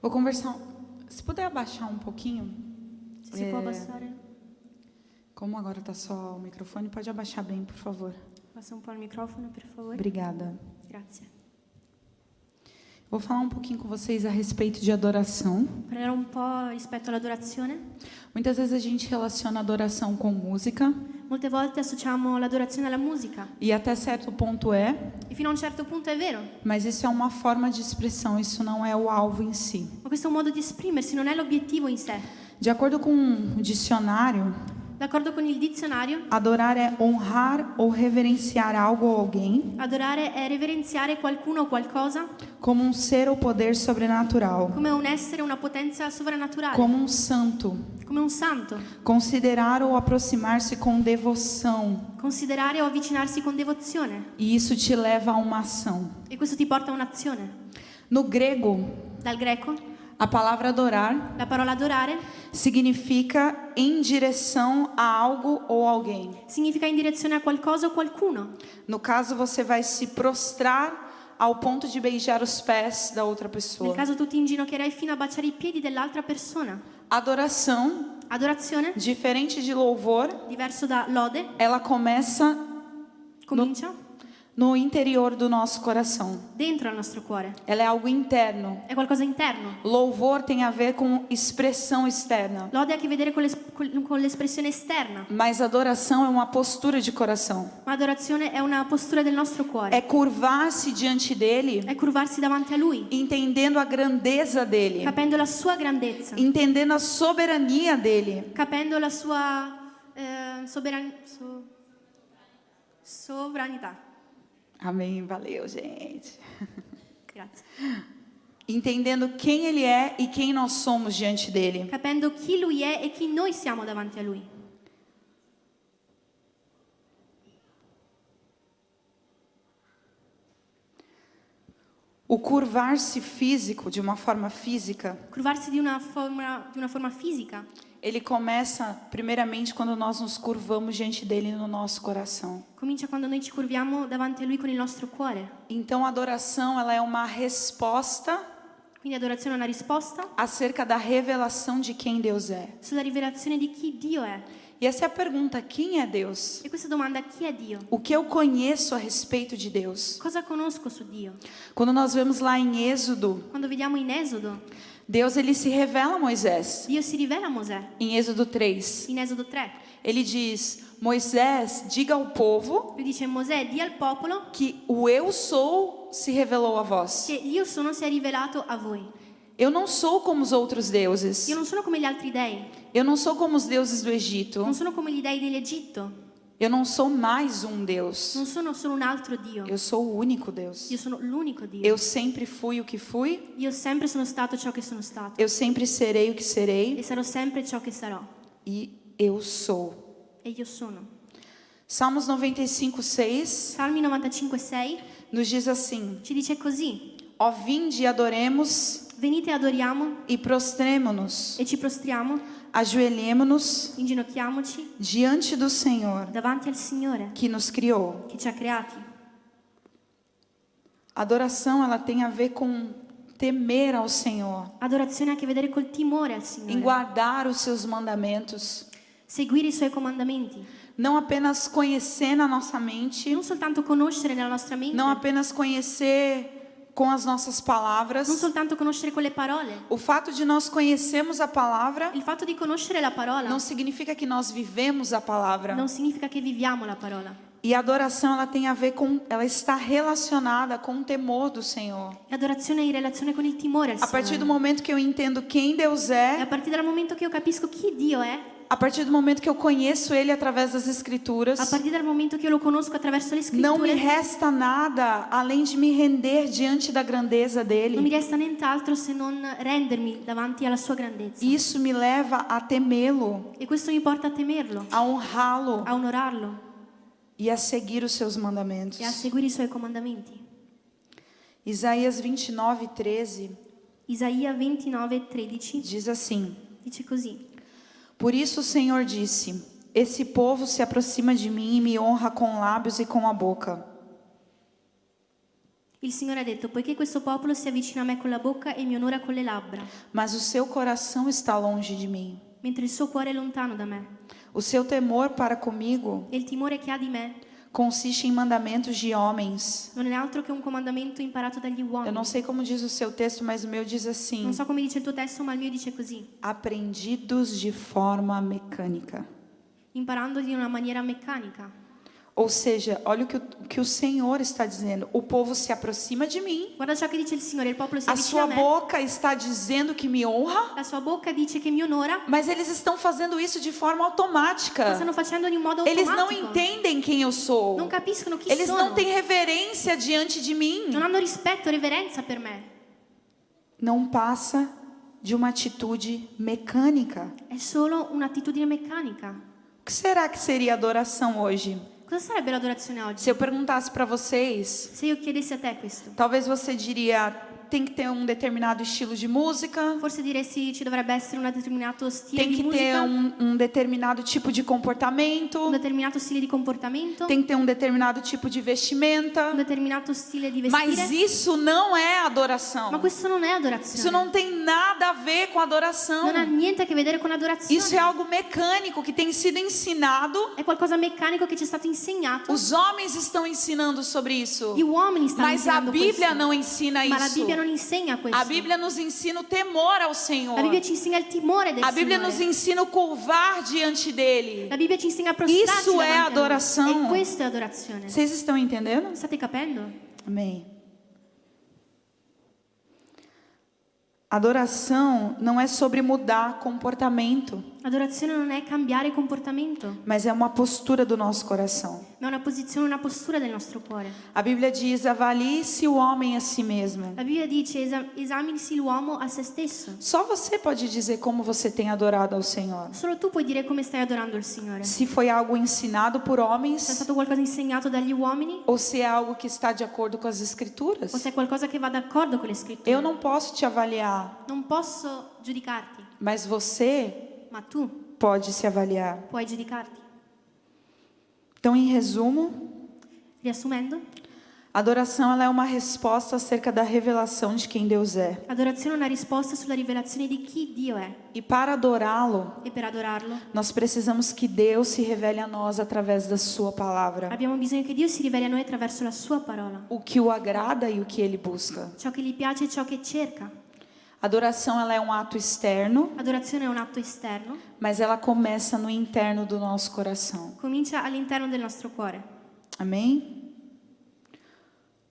Vou conversar. Se puder abaixar um pouquinho. Se si può abbassare. Como agora tá só o microfone, pode abaixar bem, por favor. Abbassa un po' il microfono, per favore. Obrigada. Grazie. Vou falar um pouquinho com vocês a respeito de adoração. Parlerò un po' rispetto all'adorazione. Muitas vezes a gente relaciona adoração com música. Molte volte associamo l'adorazione alla musica. E até certo ponto é. E fino a un certo punto è vero. Mas isso é uma forma de expressão, isso não é o alvo em si. Ma questo è un modo di esprimersi, non è l'obiettivo in sé. De acordo com o dicionário, D'accordo con il dizionario, Adorar é honrar ou reverenciar algo ou alguém adorare è reverenziare qualcuno o qualcosa como um ser ou poder sobrenatural, come un essere, una potenza sovrannaturale, como um santo. Come un santo. Considerar ou aproximar-se com devoção. Considerare o avvicinarsi con devozione. E isso te leva a uma ação. E questo ti porta a un'azione. No grego, Dal greco, a palavra adorar la parola adorare significa em direção a algo ou alguém. Significa in direzione a qualcosa o qualcuno. No caso, você vai se prostrar ao ponto de beijar os pés da outra Nel pessoa. Caso tu ti inginocchierai fino a baciare i piedi dell'altra persona. Adoração, Adorazione, diferente de louvor, diverso da lode, ela começa comincia no interior do nosso coração. Dentro al nostro cuore. Ela é algo interno. È qualcosa interno. Louvor tem a ver com expressão externa. Lode ha a che vedere con, l'es- col- con l'espressione esterna, Mas adoração é uma postura de coração. Ma adorazione è una postura del nostro cuore. É curvar-se diante dele, È curvarsi davanti a Lui, entendendo a grandeza dele, capendo la sua grandezza, entendendo a soberania dele. Capendo la sua eh, soveran- so- sovranità. Amém, valeu, gente. Grazie. Entendendo quem ele é e quem nós somos diante dele. Capendo chi Lui è e chi noi siamo davanti a Lui. O curvar-se físico, de uma forma física, Curvarsi di una forma, di una forma fisica ele começa primeiramente quando nós nos curvamos diante dele no nosso coração. Comincia quando noi ci curviamo davanti a Lui con il nostro cuore. Então a adoração, ela é uma resposta Quindi adorazione è una risposta acerca da revelação de quem Deus é. Sulla rivelazione di chi Dio è. E essa é a pergunta: quem é Deus? E questa domanda: chi è Dio? O que eu conheço a respeito de Deus? Cosa conosco su Dio? Quando nós vemos lá em Êxodo, Quando vediamo in Esodo, Deus, ele se revela a Moisés. Dio si rivela a Mosè. Em Êxodo três, In Esodo tre, ele diz: Moisés, diga ao povo Lui dice: Mosè, di al popolo que o eu sou se revelou a vós. Che io sono si è rivelato a voi. Eu não sou como os outros deuses. Io non sono come gli altri dei, Eu não sou como os deuses do Egito. Non sono come gli dei dell'Egitto, Eu não sou mais um Deus. Non sono solo un altro Dio. Eu sou o único Deus. Io sono l'unico Dio. Eu sempre fui o que fui Io sempre sono stato ciò che sono stato eu sempre serei o que serei. E sarò sempre ciò che sarò. E eu sou. E io sono. Salmos noventa e cinco, seis Salmi novantacinque sei nos diz assim: Ci dice così: Ó, vinde e adoremos Venite e adoriamo e prostremo-nos, e ci prostriamo, ajoelhemo-nos inginocchiamoci diante do Senhor davanti al Signore que nos criou. Che ci ha creati. A adoração, ela tem a ver com temer ao Senhor, Adorazione ha a che vedere col timore al Signore, em guardar os seus mandamentos, seguire i suoi comandamenti, não apenas conhecer na nossa mente, non soltanto conoscere nella nostra mente, não apenas conhecer com as nossas palavras. Non soltanto conoscere con le parole. O fato de nós conhecermos a palavra Il fatto di conoscere la parola não significa que nós vivemos a palavra. Non significa che viviamo la parola. E a adoração, ela tem a ver com, ela está relacionada com o temor do Senhor. L'adorazione è in relazione con il timore al A partir do Signore. momento que eu entendo quem Deus E a é, partire dal momento che io capisco chi Dio è, a partir do momento que eu conheço Ele attraverso as Escrituras, a partire dal momento che io lo conosco attraverso le não me scritture, resta nada além de me render diante da grandeza non mi dele. Resta nient'altro se non rendermi davanti alla sua grandezza. Isso me leva a temê-lo, E questo mi porta a temerlo, a honrá-lo a onorarlo e a seguir os seus mandamentos. E a seguire i suoi comandamenti. Isaías vinte e nove, treze Isaia ventinove tredici diz assim: Dice così: Por isso o Senhor disse: Esse povo se aproxima de mim e me honra com lábios e com a boca. Il Signore ha detto: Poiché questo popolo si avvicina a me con la bocca e mi onora con le labbra, Mas o seu coração está longe de mim. Mentre il suo cuore è lontano da me. O seu temor para comigo E il timore che ha di me consiste em mandamentos de homens. Non è altro che un comandamento imparato dagli Eu uomini. Não sei como diz o seu texto, mas o meu diz assim: Non so come dice il tuo testo, ma il mio dice così: aprendidos de forma mecânica. Imparando in una maniera meccanica. Ou seja, olha o que o, o que o Senhor está dizendo. O povo se aproxima de mim. Guarda ciò che dice il Signore, il popolo si A sua avvicina a me, boca está dizendo que me honra, la sua bocca dice che mi onora, mas eles estão fazendo isso de forma ma automática. stanno facendo in un modo Eles não automatico. Entendem quem eu sou. Non capiscono chi Eles sono. Não têm reverência diante de mim. Non hanno rispetto e riverenza per me. Não passa de uma atitude mecânica. È solo un'attitudine meccanica. O que será que seria adoração hoje? Cosa sarebbe l'adorazione oggi? Se eu perguntasse para vocês, Se io chiedessi a te questo, talvez você diria, tem que ter um determinado estilo de música, forse diresti ci dovrebbe essere un determinato stile tem di que ter musica, um, um determinado tipo de comportamento, un determinato stile di comportamento, tem que ter um determinado tipo de un vestimenta. Determinato stile di Mas vestire. Isso não é adoração. Ma questo non è adorazione. Isso não tem nada a ver com adoração. Non ha niente a che vedere con adorazione. Isso é algo mecânico que tem sido ensinado. È qualcosa meccanico che ci è stato insegnato. Os homens estão ensinando sobre isso. Gli uomini stanno Mas a insegnando Bíblia questo. Não ensina isso. Ma la Bibbia non insegna questo. A Bíblia nos ensina o temor ao Senhor. La Bibbia ci insegna il timore del A Bíblia Signore. Nos ensina o curvar diante dele. La Bibbia ci insegna a prostrarci Isso é davanti a Lui. Adoração. E questa è adorazione. Vocês estão entendendo? State capendo? Amém. Adoração não é sobre mudar comportamento, Adorazione non è cambiare comportamento, mas é uma postura do nosso coração. ma è una posizione, una postura del nostro cuore. A Bíblia diz: avalie-se o homem a si mesmo. La Bibbia dice: "Esa- esaminisi l'uomo a se stesso". Só você pode dizer como você tem adorado ao Senhor. Solo tu puoi dire come stai adorando il Signore. Se foi algo ensinado por Se è homens stato qualcosa insegnato dagli uomini ou se é algo que está de acordo com as Escrituras. O se è qualcosa che va d'accordo con le scritture. Eu não posso te avaliar, Non posso giudicarti, mas você ma tu pode se avaliar. Puoi giudicarti. Então, em resumo, Riassumendo, a adoração, ela é uma resposta acerca da revelação de quem Deus é. L'adorazione è una risposta sulla rivelazione di chi Dio è. E para adorá-lo, E per adorarlo nós precisamos que Deus se revele a nós através da sua palavra. Abbiamo bisogno che Dio si riveli a noi attraverso la sua parola. O que o agrada e o que ele busca. Ciò che gli piace e ciò che cerca. A adoração, ela é um ato externo, L'adorazione è un atto esterno, mas ela começa no interno do nosso coração. Comincia all'interno del nostro cuore. Amém?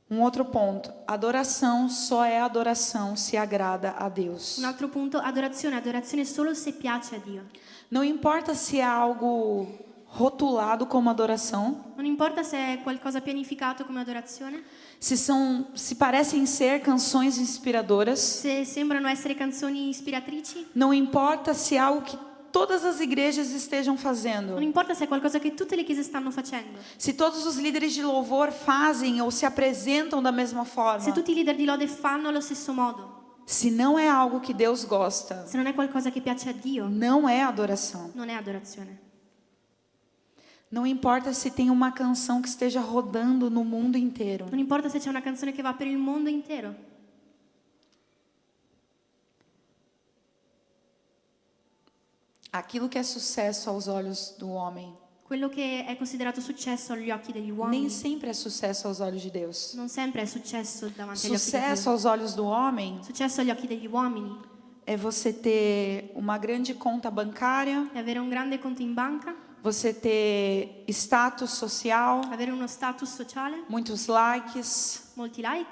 Um outro ponto. Adoração só é adoração se agrada a Deus. Un altro punto, adorazione, adorazione solo se piace a Dio. Não importa se é algo rotulado como adoração, Non importa se è qualcosa pianificato come adorazione, se são, se parecem ser canções inspiradoras, se sembrano essere canzoni ispiratrici, não importa se é algo que todas as igrejas estejam non fazendo, importa se è qualcosa che tutte le chiese stanno facendo, se todos os líderes de louvor fazem ou se apresentam da mesma se forma, tutti i leader di lode fanno allo stesso modo, se não é algo que Deus gosta, se non è qualcosa che piace a Dio, não é adoração. Non è adorazione. Não importa se tem uma canção que esteja rodando no mundo inteiro. Non importa se c'è una canzone che va per il mondo intero. Aquilo que é sucesso aos olhos do homem Quello che è considerato successo agli occhi degli nem uomini sempre é sucesso aos olhos de Deus. Non sempre è successo davanti agli occhi di Sucesso Dio. Aos olhos do homem Successo agli occhi degli uomini é você ter uma grande conta bancária, è avere un grande conto in banca, você ter status social, avere uno status sociale, muitos likes, molti like,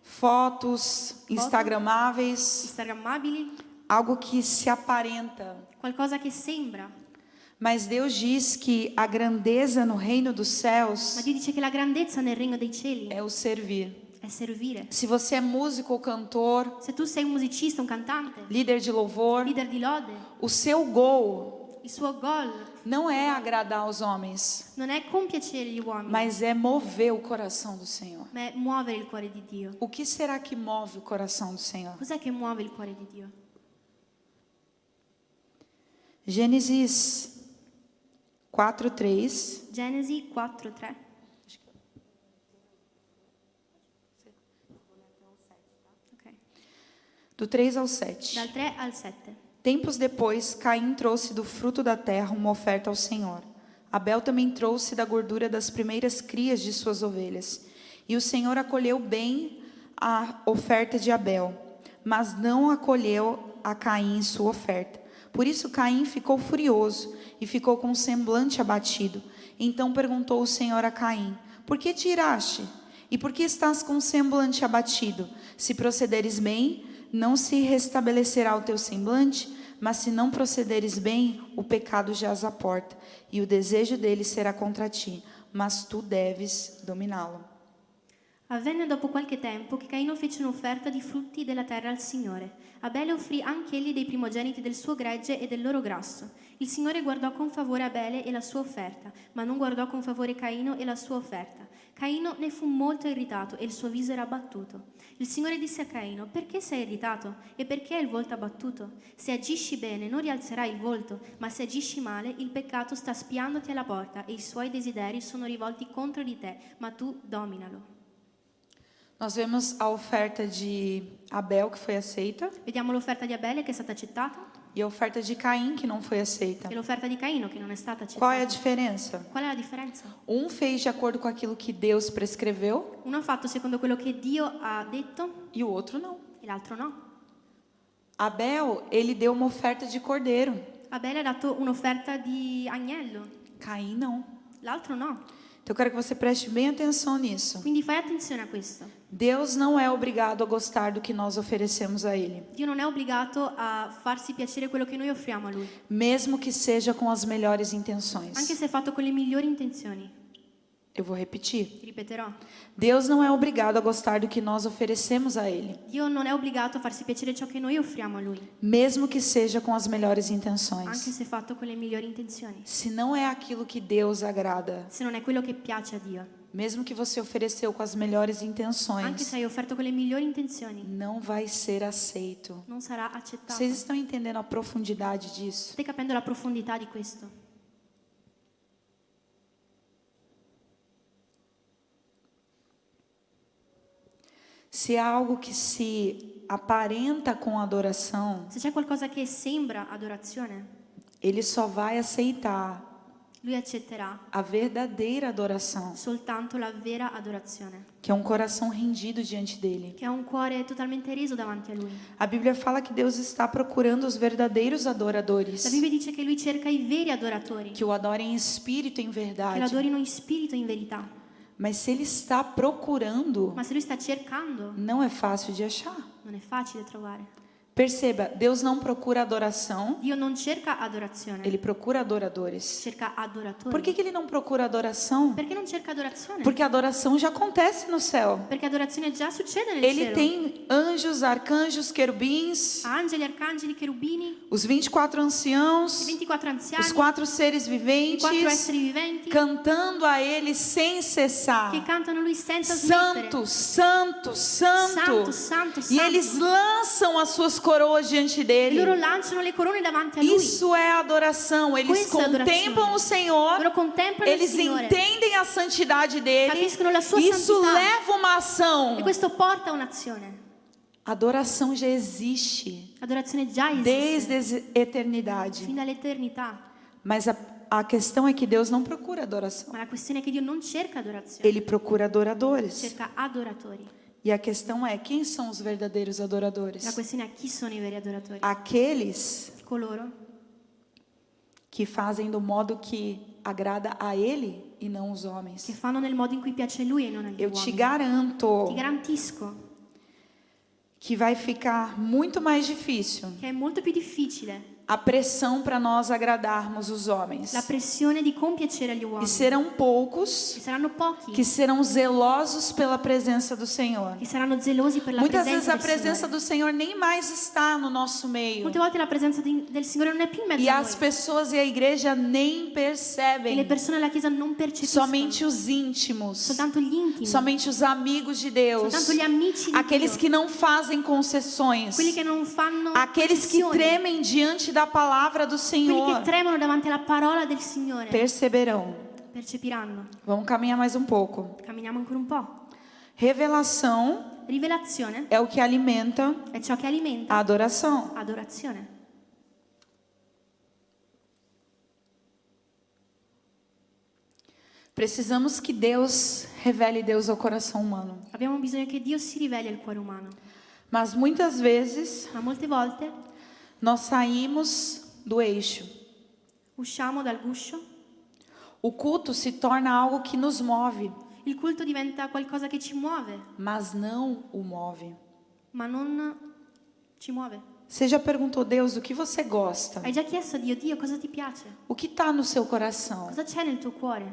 fotos instagramáveis, instagrammabili, algo que se aparenta. Qualcosa che sembra. Mas Deus diz que a grandeza no reino dos céus Ma Dio dice che la grandezza nel regno dei cieli é o servir. È servire. Se você é músico ou cantor, Se tu sei un musicista, un cantante, líder de louvor, leader di lode, o seu goal il suo goal não é agradar aos homens, non è compiacere gli uomini, mas é mover o coração do Senhor. Ma è muovere il cuore di Dio. O que será que move o coração do Senhor? Cos'è che muove il cuore di Dio? Gênesis quatro três. Genesi quattro tre. Ok. Do três ao sete. Dal tre al sette. Tempos depois, Caim trouxe do fruto da terra uma oferta ao Senhor. Abel também trouxe da gordura das primeiras crias de suas ovelhas. E o Senhor acolheu bem a oferta de Abel, mas não acolheu a Caim sua oferta, Por isso Caim ficou furioso e ficou com o semblante abatido. Então perguntou o Senhor a Caim: "Por que te iraste? E por que estás com o semblante abatido? Se procederes bem, não se restabelecerá o teu semblante, mas se não procederes bem, o pecado jaz à porta, e o desejo dele será contra ti, mas tu deves dominá-lo." Avvenne dopo qualche tempo che Caino fece un'offerta di frutti della terra al Signore. Abele offrì anch'egli dei primogeniti del suo gregge e del loro grasso. Il Signore guardò con favore Abele e la sua offerta, ma non guardò con favore Caino e la sua offerta. Caino ne fu molto irritato e il suo viso era abbattuto. Il Signore disse a Caino: "Perché sei irritato? E perché hai il volto abbattuto? Se agisci bene, non rialzerai il volto, ma se agisci male, il peccato sta spiandoti alla porta e i suoi desideri sono rivolti contro di te, ma tu dominalo." Nós vemos a oferta de Abel, que foi aceita, Vediamo l'offerta di Abele che è stata accettata e a oferta de Caim, que não foi aceita. E l'offerta di Caino che non è stata accettata. Qual é a diferença? Qual è la differenza? Um fez de acordo com aquilo que Deus prescreveu. Uno ha fatto secondo quello che Dio ha detto E o outro não. E l'altro no. Abel, ele deu uma oferta de cordeiro. Abele ha dato un'offerta di agnello. Caim não. L'altro no. Então eu quero que você preste bem atenção nisso. Quindi fai attenzione a questo. Deus não é obrigado a gostar do que nós oferecemos a Ele, Dio non è obbligato a farsi piacere quello che noi offriamo a Lui, mesmo que seja com as melhores intenções. Anche se è fatto con le migliori intenzioni. Eu vou repetir. Ripeterò. Deus não é obrigado a gostar do que nós oferecemos a Ele, Dio non è obbligato a farsi piacere ciò che noi offriamo a Lui, mesmo que seja com as melhores intenções. Anche se fatto con le migliori intenzioni. Se não é aquilo que Deus agrada, Se non è quello che piace a Dio, mesmo que você ofereceu com as melhores intenções, anche se hai offerto con le migliori intenzioni, não vai ser aceito. Non sarà accettato. Vocês estão entendendo a profundidade disso? State capendo la profondità di questo? Se há algo que se aparenta com adoração, Se c'è qualcosa che sembra adorazione, ele só vai aceitar lui accetterà a verdadeira adoração, soltanto la vera adorazione, que é um coração rendido diante dele. Che è un cuore totalmente reso davanti a Lui. A Bíblia fala que Deus está procurando os verdadeiros adoradores, La Bibbia dice che Lui cerca i veri adoratori, que o adorem em espírito e em che lo verdade. Adorino in spirito e in verità. Mas se ele está procurando, Ma se Lui sta cercando, não é fácil de achar. Non è facile trovare. Perceba, Deus não procura adoração, Dio non cerca adorazione, ele procura adoradores. Cerca adoratori. Por que que ele não procura adoração? Perché non cerca adorazione? Porque a adoração já acontece no céu. Perché adorazione già succede nel Ele cielo. Tem anjos, arcanjos, querubins, Ha angeli, arcangeli, cherubini, os vinte e quatro anciãos, i ventiquattro anziani, os quatro seres viventes, i quattro esseri viventi, cantando a Ele sem cessar. Che cantano Lui senza smettere. Santo, santo, santo. Santo, santo, santo. E eles lançam as suas coroas diante dele. E loro lanciano le corone davanti a Lui. Isso é adoração. Eles contemplam o Senhor. Questa è adorazione. Loro contemplano il Signore. Eles entendem a santidade dele. Capiscono la sua santità. Isso leva uma ação. E questo porta un'azione. Adoração já existe. L'adorazione già esiste. Desde a eternidade. Fin dall'eternità. Mas a, a questão é que Deus não procura adoração. Ma la questione è che Dio non cerca adorazione. Ele procura adoradores. Cerca adoratori. E a questão é, quem são os verdadeiros adoradores? La questione è: chi sono i veri adoratori? Aqueles Coloro che fazem do modo que agrada a Ele e não os homens. Che fanno nel modo in cui piace a Lui e non agli uomini. Eu te garanto Ti garantisco que vai ficar muito mais difícil che è molto più difficile a pressão para nós agradarmos os homens. La pressione di compiacere agli uomini. E serão poucos E saranno pochi che serão zelosos pela presença do Senhor. Che saranno gelosi per la presenza del Signore. Muitas vezes a presença do Senhor nem mais está no nosso meio. Molte volte la presenza di, del Signore non è più in mezzo a noi. E as pessoas e a igreja nem percebem. E le persone e la Chiesa non percepiscono. Somente os íntimos. Soltanto gli intimi. Somente os amigos de Deus. Soltanto gli amici di Dio. Aqueles que não fazem concessões. Quelli che non fanno concessioni. Aqueles que tremem diante da palavra do Senhor. Quelli che tremano davanti alla parola del Signore. Perceberão. Percepiranno. Vamos caminhar mais um pouco. Camminiamo ancora un po'. Revelação Rivelazione è o che alimenta è ciò che alimenta a adoração. Adorazione. Precisamos que Deus revele Deus ao coração humano. Abbiamo bisogno che Dio si riveli al cuore umano. Mas muitas vezes Ma molte volte nós saímos do eixo. Usciamo dal guscio. O culto se torna algo que nos move, Il culto diventa qualcosa che ci muove, mas não o move. Ma non ci muove. Você já perguntou, Deus, o que você gosta? Hai già chiesto a Dio: "Dio, cosa ti piace? O que está no seu coração? Cosa c'è nel tuo cuore?"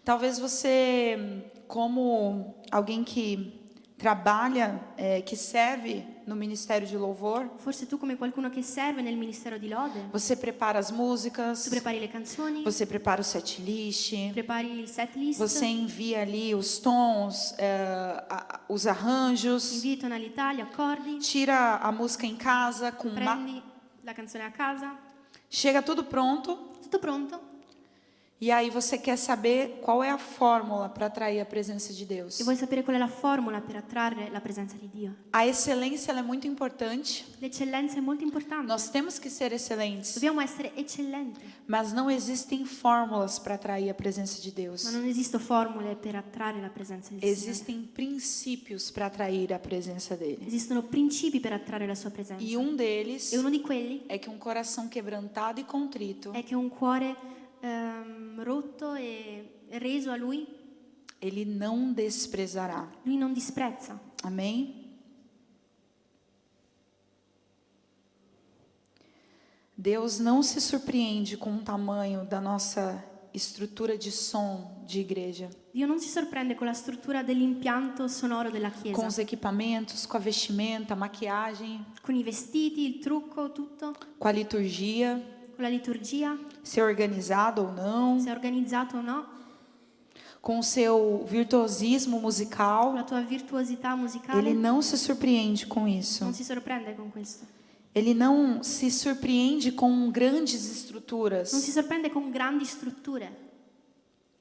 Talvez você, como alguém que trabalha, é, que serve no ministério de louvor, Forse tu, come qualcuno che serve nel ministero di lode, você prepara as músicas, tu prepari le canzoni, você prepara o set list, prepari il set list, você envia ali os tons, é, a- a- os arranjos, Invii tonalità, gli accordi, tira a música em casa com ma- prendi la canzone a casa, chega tudo pronto. Tutto pronto. E aí você quer saber qual é a fórmula para atrair a presença de Deus. E vuoi sapere qual è la formula per attrarre la presenza di Dio? A excelência, ela é muito importante. L'eccellenza è molto importante. Nós temos que ser excelentes. Dobbiamo essere eccellenti. Mas não existem fórmulas para atrair a presenza de Deus. Ma non esistono formule per attrarre la presenza del Signore. Existem princípios para atrair a presença dele. Esistono principi per attrarre la sua presenza. E um deles E uno di quelli é que um coração quebrantado e contrito, è che un cuore ehm, rotto e reso a Lui, ele não desprezará. Lui non disprezza. Amém? Deus não se surpreende com o tamanho da nossa estrutura de som de igreja, Dio non si sorprende con la struttura dell'impianto sonoro della chiesa, com os equipamentos, com a vestimenta, a maquiagem, con i vestiti, il trucco, tutto, com a liturgia, con la liturgia, se é organizado ou não, se è organizzato o no, com o seu virtuosismo musical. La tua virtuosità musicale. Ele não se surpreende com isso. Non si sorprende con questo. Ele não se surpreende com grandes estruturas. Non si sorprende con grandi strutture.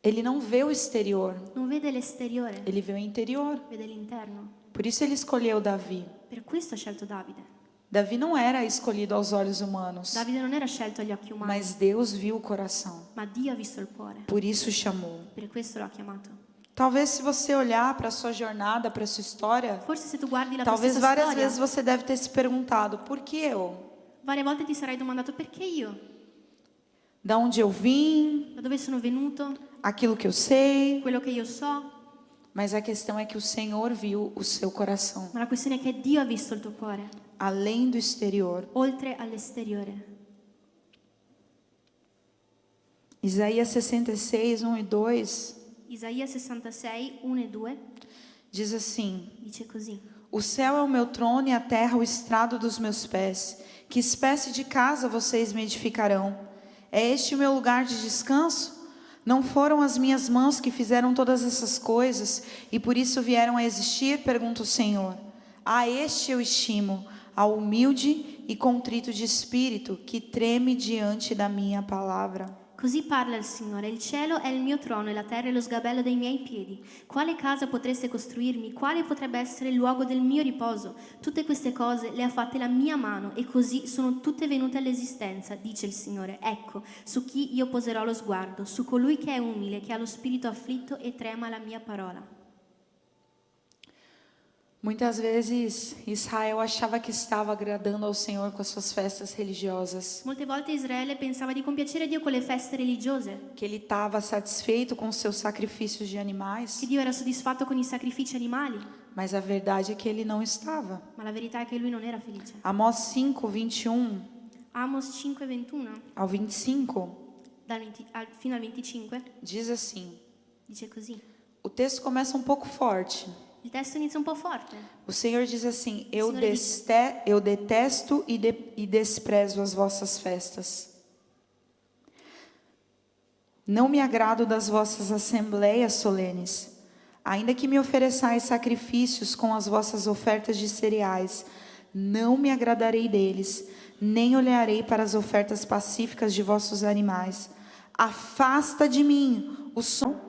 Ele não vê o exterior. Non vede l'esteriore. Ele vê o interior. Vede l'interno. Por isso ele escolheu Davi. Per questo ha scelto Davide. Davi não era escolhido aos olhos humanos, Davide non era scelto agli occhi umani, mas Deus viu o coração. Ma Dio ha visto il cuore. Por isso chamou. Per questo lo ha chiamato. Talvez se você olhar para a sua jornada, para a sua história, Forse se tu guardi la tua talvez stessa várias storia, vezes você deve ter se perguntado, por que eu? Varie volte ti sarai domandato: "Perché io? Da onde eu vim? Da dove sono venuto? Aquilo que eu sei?" Quello che io so. Mas a questão é que o Senhor viu o seu coração. Ma la questione è che Dio ha visto il tuo cuore. Além do exterior. Oltre all'esteriore. Isaías sessenta e seis, um e dois. Isaia sessantasei, uno e due. Diz assim: Dice così: O céu é o meu trono e a terra o estrado dos meus pés. Que espécie de casa vocês me edificarão? É este o meu lugar de descanso? Não foram as minhas mãos que fizeram todas essas coisas e por isso vieram a existir? Pergunta o Senhor. A este eu estimo, ao humilde e contrito de espírito, que treme diante da minha palavra. Così parla il Signore: "Il cielo è il mio trono e la terra è lo sgabello dei miei piedi. Quale casa potreste costruirmi? Quale potrebbe essere il luogo del mio riposo? Tutte queste cose le ha fatte la mia mano e così sono tutte venute all'esistenza", dice il Signore. "Ecco, su chi io poserò lo sguardo, su colui che è umile, che ha lo spirito afflitto e trema la mia parola." Muitas vezes, Israel achava que estava agradando ao Senhor com as suas festas religiosas, Molte volte Israele pensava di compiacere Dio con le feste religiose, que ele estava satisfeito com seus sacrifícios de animais, che Dio era soddisfatto con i sacrifici animali, mas a verdade é que ele não estava. Ma la verità è che lui non era felice. Amós cinco, vinte e um Amos cinque ventuno, ao vinte e cinco, dal venti al, fino al venticinque, diz assim: Dice così. O texto começa um pouco forte. Il testo inizia un po' forte. O Senhor diz assim: "Eu Senhor diz: deste-, eu detesto e, de-, e desprezo as vossas festas. Não me agrado das vossas assembleias solenes. Ainda que me ofereçais sacrifícios com as vossas ofertas de cereais, não me agradarei deles, nem olharei para as ofertas pacíficas de vossos animais. Afasta de mim o som."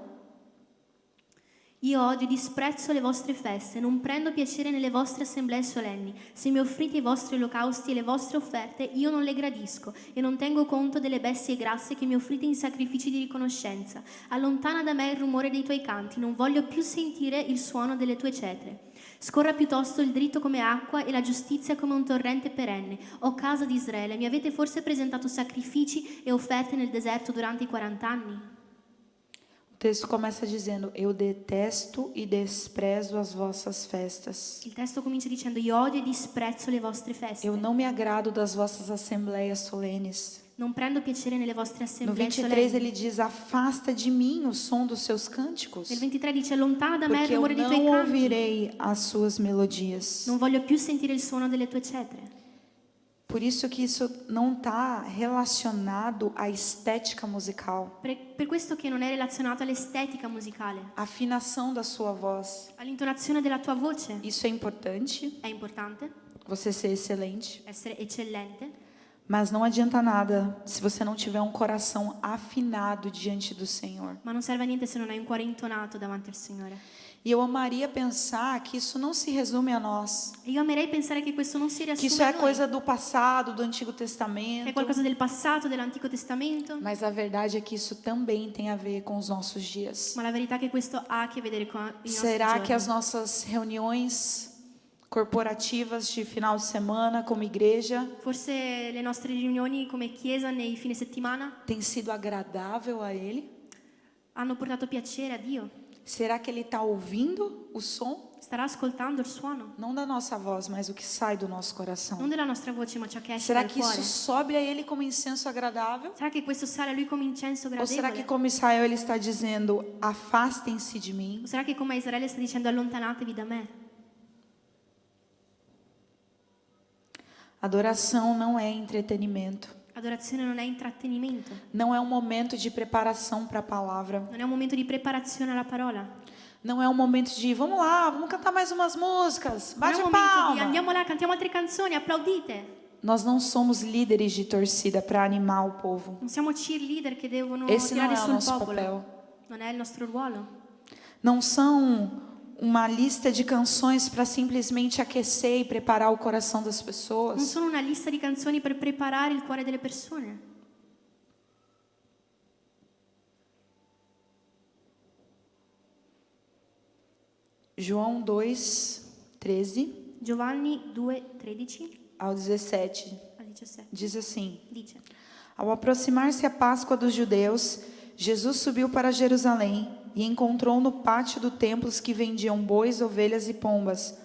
Io odio e disprezzo le vostre feste, non prendo piacere nelle vostre assemblee solenni. Se mi offrite i vostri olocausti e le vostre offerte, io non le gradisco, e non tengo conto delle bestie grasse che mi offrite in sacrifici di riconoscenza. Allontana da me il rumore dei tuoi canti, non voglio più sentire il suono delle tue cetre. Scorra piuttosto il dritto come acqua e la giustizia come un torrente perenne. O casa di Israele, mi avete forse presentato sacrifici e offerte nel deserto durante i quaranta anni? O texto começa dizendo: Eu detesto e desprezo as vossas festas. Il testo comincia dicendo: "Io odio e disprezzo le vostre feste. Eu não me agrado das vossas assembleias solenes. Non prendo piacere nelle vostre No assemblee vinte e três solenni." Ele diz: Afasta de mim o som dos seus cânticos, Nel ventitré dice: "Allontana da me il porque eu rumore dei tuoi não canti. Ouvirei as suas melodias." Non voglio più sentire il suono delle tue cetre." Por isso que isso não está relacionado à estética musical, Per, per questo che non è relazionato all'estetica musicale, à afinação da sua voz. All'intonazione della tua voce. Isso é importante, È importante você ser excelente, essere eccellente, mas não adianta nada se você não tiver um coração afinado diante do Senhor. Ma non serve a niente se non hai un cuore intonato davanti al Signore. E eu amaria pensar que isso não se resume a nós, E io amerei pensare che questo non si que riassume isso a é noi, coisa do passado, do Antigo che è Testamento. qualcosa del passato, dell'Antico Testamento. Mas a verdade é que isso também tem a ver com os nossos dias. Ma la verità è che questo ha a che vedere con i nostri Será que as giorni. Nossas reuniões corporativas de final de semana como igreja Forse le nostre riunioni come chiesa nei fine settimana têm sido agradável a Ele? Hanno portato piacere a Dio? Será que Ele está ouvindo o som? Starà ascoltando il suono? Não da nossa voz, mas o que sai do nosso coração. Non della nostra voce, ma ciò che esce Será dal que isso cuore. Sobe a Ele como incenso agradável? Sarà che questo sale a lui come incenso Ou será que, gradevole? Como Israel, Ele está dizendo: Afastem-se de mim? O sarà che come Israele sta dicendo: "Allontanatevi da me"? Adoração não é entretenimento. Adorazione non è intrattenimento. Não é um momento de preparação para a palavra. Non è un momento di preparazione alla parola. Não é um momento de: Vamos lá, vamos cantar mais umas músicas, Non è bate un momento di palma. "Andiamo là, cantiamo altre canzoni, applaudite". Nós não somos líderes de torcida para animar o povo. Non siamo cheerleader che devono Esse não tirare é o sul nosso popolo. Papel. Non è il nostro ruolo. Não são uma lista de canções para simplesmente aquecer e preparar o coração das Non pessoas. Sono una lista di canzoni per preparare il cuore delle persone. João dois, treze. Giovanni due, tredici. Ao dezessete. Al diciassette. Diz assim: Dice: Ao aproximar-se a Páscoa dos judeus, Jesus subiu para Jerusalém e encontrou no pátio do templo os que vendiam bois, ovelhas e pombas.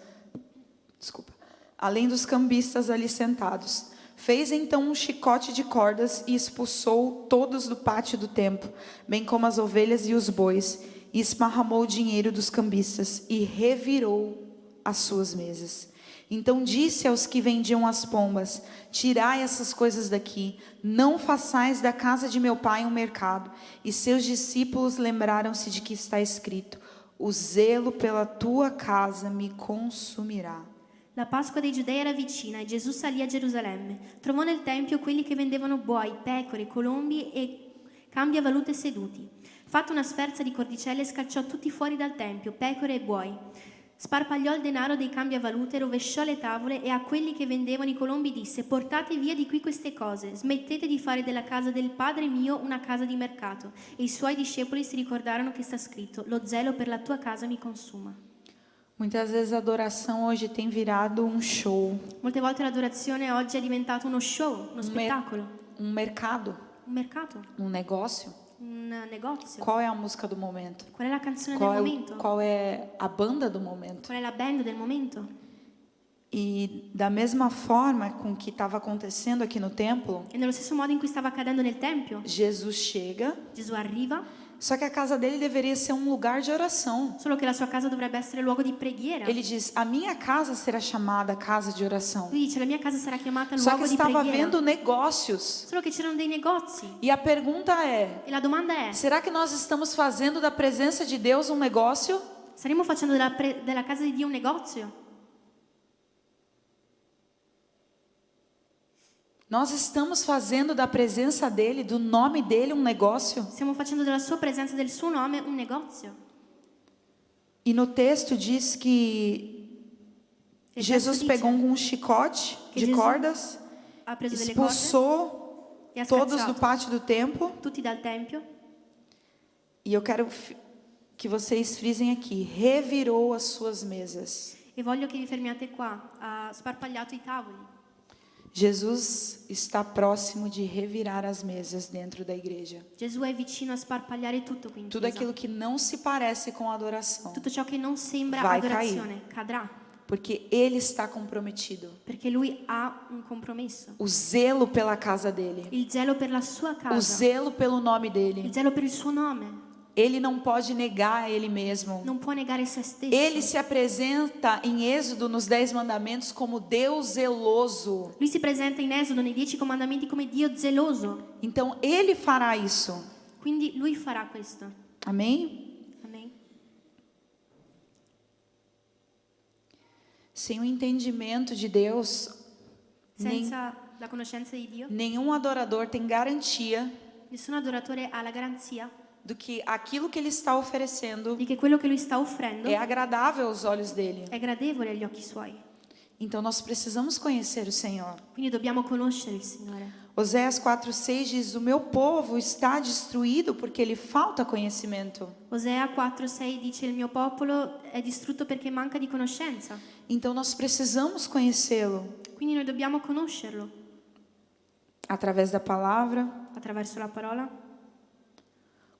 Desculpa. Além dos cambistas ali sentados. Fez então um chicote de cordas e expulsou todos do pátio do templo, bem como as ovelhas e os bois, e esparramou o dinheiro dos cambistas e revirou as suas mesas. Então disse aos que vendiam as pombas: Tirai essas coisas daqui, não façais da casa de meu pai um mercado. E seus discípulos lembraram-se de que está escrito: O zelo pela tua casa me consumirá. La Pasqua dei Giudei era vicina e Gesù salì a Gerusalemme. Trovò nel tempio quelli che vendevano buoi, pecore, colombi e cambiavalute seduti. Fatta una sferza di cordicelle, scacciò tutti fuori dal tempio, pecore e buoi. Sparpagliò il denaro dei cambiavalute, rovesciò le tavole e a quelli che vendevano i colombi disse: "Portate via di qui queste cose, smettete di fare della casa del Padre mio una casa di mercato." E i suoi discepoli si ricordarono che sta scritto: "Lo zelo per la tua casa mi consuma." Muitas vezes a adoração hoje tem virado um show, Molte volte l'adorazione oggi è diventata uno show, uno um, mer- spettacolo, um mercado, un mercato, um negócio. Un negozio. Qual é a música do momento? Qual è la canzone Qual del é, o- momento? Qual é a banda do momento? Qual è la band del momento? E da mesma forma com que estava acontecendo aqui no templo, E nello stesso modo in cui stava accadendo nel tempio, Jesus chega, Gesù arriva, só que a casa dele deveria ser um lugar de oração. Solo che la sua casa dovrebbe essere luogo di preghiera. Ele diz: A minha casa será chamada casa de oração. Lui dice: "La mia casa sarà chiamata Só que luogo di estava preghiera." Havendo negócios. Solo che c'erano dei negozi. E a pergunta é: E la domanda è: Será que nós estamos fazendo da presença de Deus um negócio? Staremmo facendo della, pre- della casa di Dio un negozio? Nós estamos fazendo da presença dele, do nome dele, um negócio? Stiamo facendo della sua presenza, del suo nome, un negozio? E no texto diz que E Jesus dice pegou um chicote que de Jesus cordas, Ha preso delle corde expulsou e ha todos do scacciato pátio do templo. Tutti dal tempio. E eu quero fi- que vocês frisem aqui: revirou as suas mesas. E voglio che vi fermiate qua, ha sparpagliato i tavoli. Jesus está próximo de revirar as mesas dentro da igreja. Gesù è vicino a sparpagliare tutto qui in Tudo chiesa. Aquilo que não se parece com a adoração. Tutto ciò che non sembra Vai adorazione cadrà, Porque ele está comprometido. Perché lui ha un compromesso. O zelo pela casa dele. Il zelo per la sua O casa, zelo pelo nome il dele. Zelo per il suo nome. Ele não pode negar ele mesmo. Non può negare se stesso. Ele se apresenta em Êxodo, nos Dez Mandamentos, como Deus zeloso. Lui si presenta in Esodo nei Dieci Comandamenti come Dio zeloso. Então, ele fará isso. Quindi lui farà questo. Amém? Amen. Sem o entendimento de Deus, nem- Senza la conoscenza di Dio, nenhum adorador tem garantia nessun adoratore ha la garanzia do que aquilo que ele está oferecendo di che quello che lui sta offrendo é agradável aos olhos dele. È gradevole agli occhi suoi. Então, nós precisamos conhecer o Senhor. Quindi dobbiamo conoscere il Signore. Oséias quatro seis diz: "O meu povo está destruído porque lhe falta conhecimento." Osea quattro sei dice: "Il mio popolo è distrutto perché manca di conoscenza." Então, nós precisamos conhecê-lo Quindi noi dobbiamo conoscerlo através da palavra. Attraverso la parola.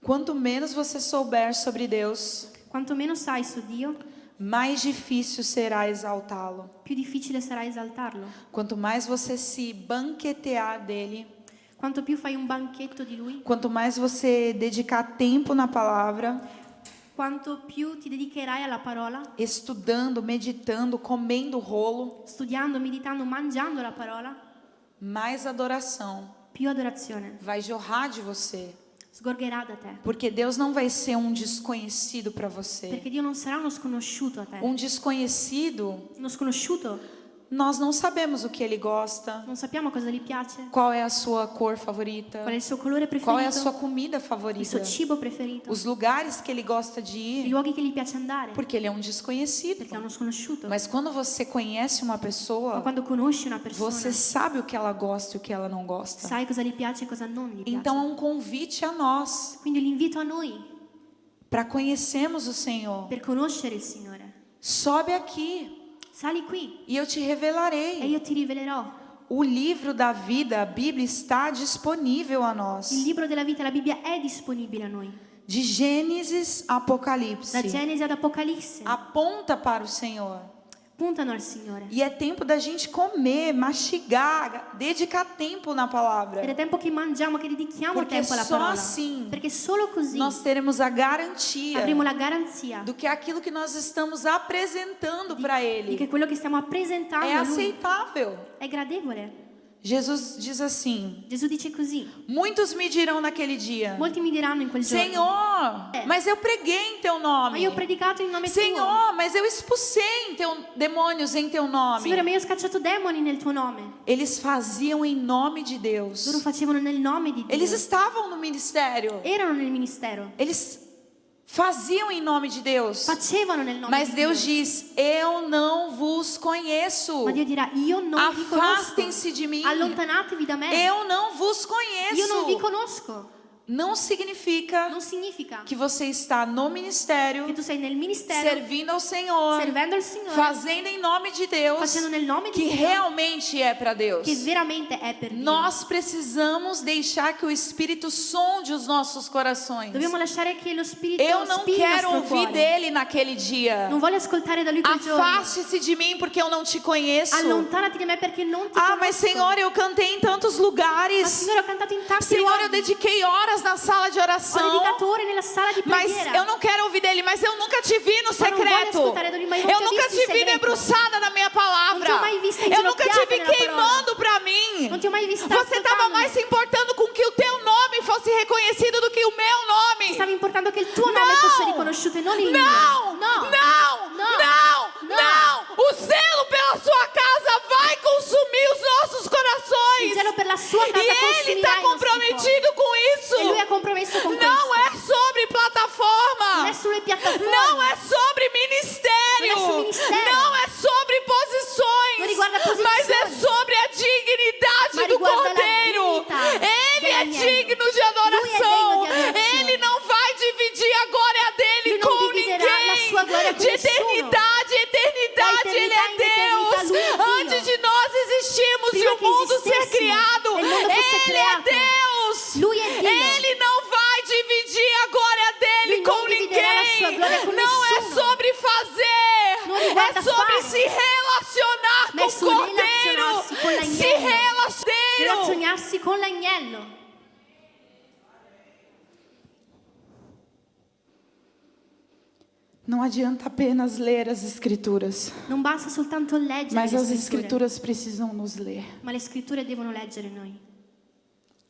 Quanto menos você souber sobre Deus, Quanto meno sai su Dio, mais difícil será exaltá-lo. Più difficile sarà esaltarlo. Quanto mais você se banquetear dele, Quanto più fai un banchetto di lui, quanto mais você dedicar tempo na palavra, quanto più ti dedicherai alla parola, estudando, meditando, comendo rolo, studiando, meditando, mangiando la parola, mais adoração più adorazione vai jorrar de você. Sgorgerà da te. Porque Deus não vai ser um desconhecido para você. Perché Dio non sarà uno sconosciuto a te. Um desconhecido, Uno sconosciuto, nós não sabemos o que ele gosta, non sappiamo cosa gli piace, qual é a sua cor favorita, qual è il suo colore qual é a preferito, sua comida il suo favorita, cibo preferito, os lugares que ele gosta de i ir, luoghi che gli piace andare, porque ele é um desconhecido. Perché è uno sconosciuto. Mas quando você conhece uma Ma pessoa, quando conosci una persona, você sabe o que ela gosta e o que ela não gosta. Sai cosa gli piace e cosa non gli piace. Então é um convite a nós Quindi l'invito a noi para conhecermos o Senhor. Per conoscere il Signore. Sobe aqui Sali qui e eu te e revelarei. Io ti rivelerò. O livro da vida, a Bíblia, está disponível a nós. Il libro della vita, la Bibbia, è disponibile a noi. De Gênesis a Da Apocalipse, Genesi ad Apocalisse aponta para o Senhor. Puntano al Signore. E é tempo da gente comer, mastigar, dedicar tempo na palavra. Ed è tempo che mangiamo, che dedichiamo Perché tempo alla só parola. assim Perché solo così nós teremos a garantia avremo la garanzia do que aquilo que nós estamos apresentando para di che Ele quello che stiamo presentando é a Lui aceitável. È gradevole. Jesus diz assim: Gesù dice così. Muitos me dirão naquele dia: Molti mi diranno in quel giorno: Senhor, É. Mas eu preguei em teu Ma io ho nome. Predicato in nome tuo. Senhor, mas eu expulsei em teu, demônios em teu nome. Signore, ma io ho scacciato demoni nel tuo nome. Eles faziam em nome de Deus. Loro facevano nel nome di Dio. Eles estavam no ministério. Erano nel ministero. Eles faziam em nome de Deus. Facevano nel nome Mas di Deus Dio. Diz: Eu não vos conheço. Ma Dio dirà: io non vi conosco. Afastem-se de mim. Allontanatevi da me. Eu não vos conheço. Io non vi conosco. Não significa Non significa que você está no ministério, che tu sei nel ministero, servindo ao Senhor, servendo il Signore, fazendo em nome de Deus, facendo nel nome di que Dio, realmente é para Deus. Che veramente è per Dio. Nós precisamos deixar que o Espírito sonde os nossos corações. Dobbiamo lasciare che lo Spirito Eu não spii il quero nostro ouvir cuore. Dele naquele dia. Non voglio ascoltare da lui quel giorno. Afaste-se de mim, porque eu não te conheço. Allontanati da me perché non ti Ah, conosco. Mas, Senhor, eu cantei em tantos lugares. Ma Signore, ho cantato in tanti Senhor, eu luoghi. Dediquei horas na sala de Ho oração. Dedicato ore nella sala di Mas preghiera. Eu não quero ouvir Dele, mas eu nunca te vi no Ma non voglio secreto. ascoltare da lui, ma io non Eu ti ho nunca visto in Te vi segreto. Debruçada na minha palavra. Non ti ho mai vista Eu nunca te vi inginocchiata nella parola. Queimando pra mim. Non ti ho mai vista Você estava toccandomi. Mais se importando com que o teu nome fosse reconhecido do que o meu nome. Ti stavi importando che il tuo nome Não. Fosse riconosciuto e non il mio. Não, No. não, não, não. O zelo pela sua casa vai consumir os nossos corações. Il zelo per la sua casa E Ele consumerà está i nostri cuori. Comprometido com isso. E lui è compromesso con Não questo. É sobre plataforma. Non è sulle piattaforme. Não é sobre ministério. Non è su ministero. Não é sobre posições. Non riguarda posizioni. Mas é sobre a dignidade Ma do Cordeiro. Riguarda la dignità Ele é dell'agnello. Digno de adoração. Lui è degno di adorazione. Ele não vai dividir a glória dele Lui non com dividerà la ninguém. sua gloria con De nessuno. Eternidade a eternidade, Da criado. El mondo fosse Ele é creato. Deus. Lui è Dio. Ele não vai dividir a glória dele Lui non com dividerà la sua ninguém. Gloria con Não é nessuno. Sobre fazer, Non riguarda é sobre fare. Se relacionar Ma è com sul o Cordeiro. relazionarsi con l'agnello. Se relacionar. Relazionarsi con l'agnello. Não adianta apenas ler as Escrituras, Non basta soltanto leggere mas le as scritture, Escrituras precisam nos ler. Ma le scritture devono leggere noi.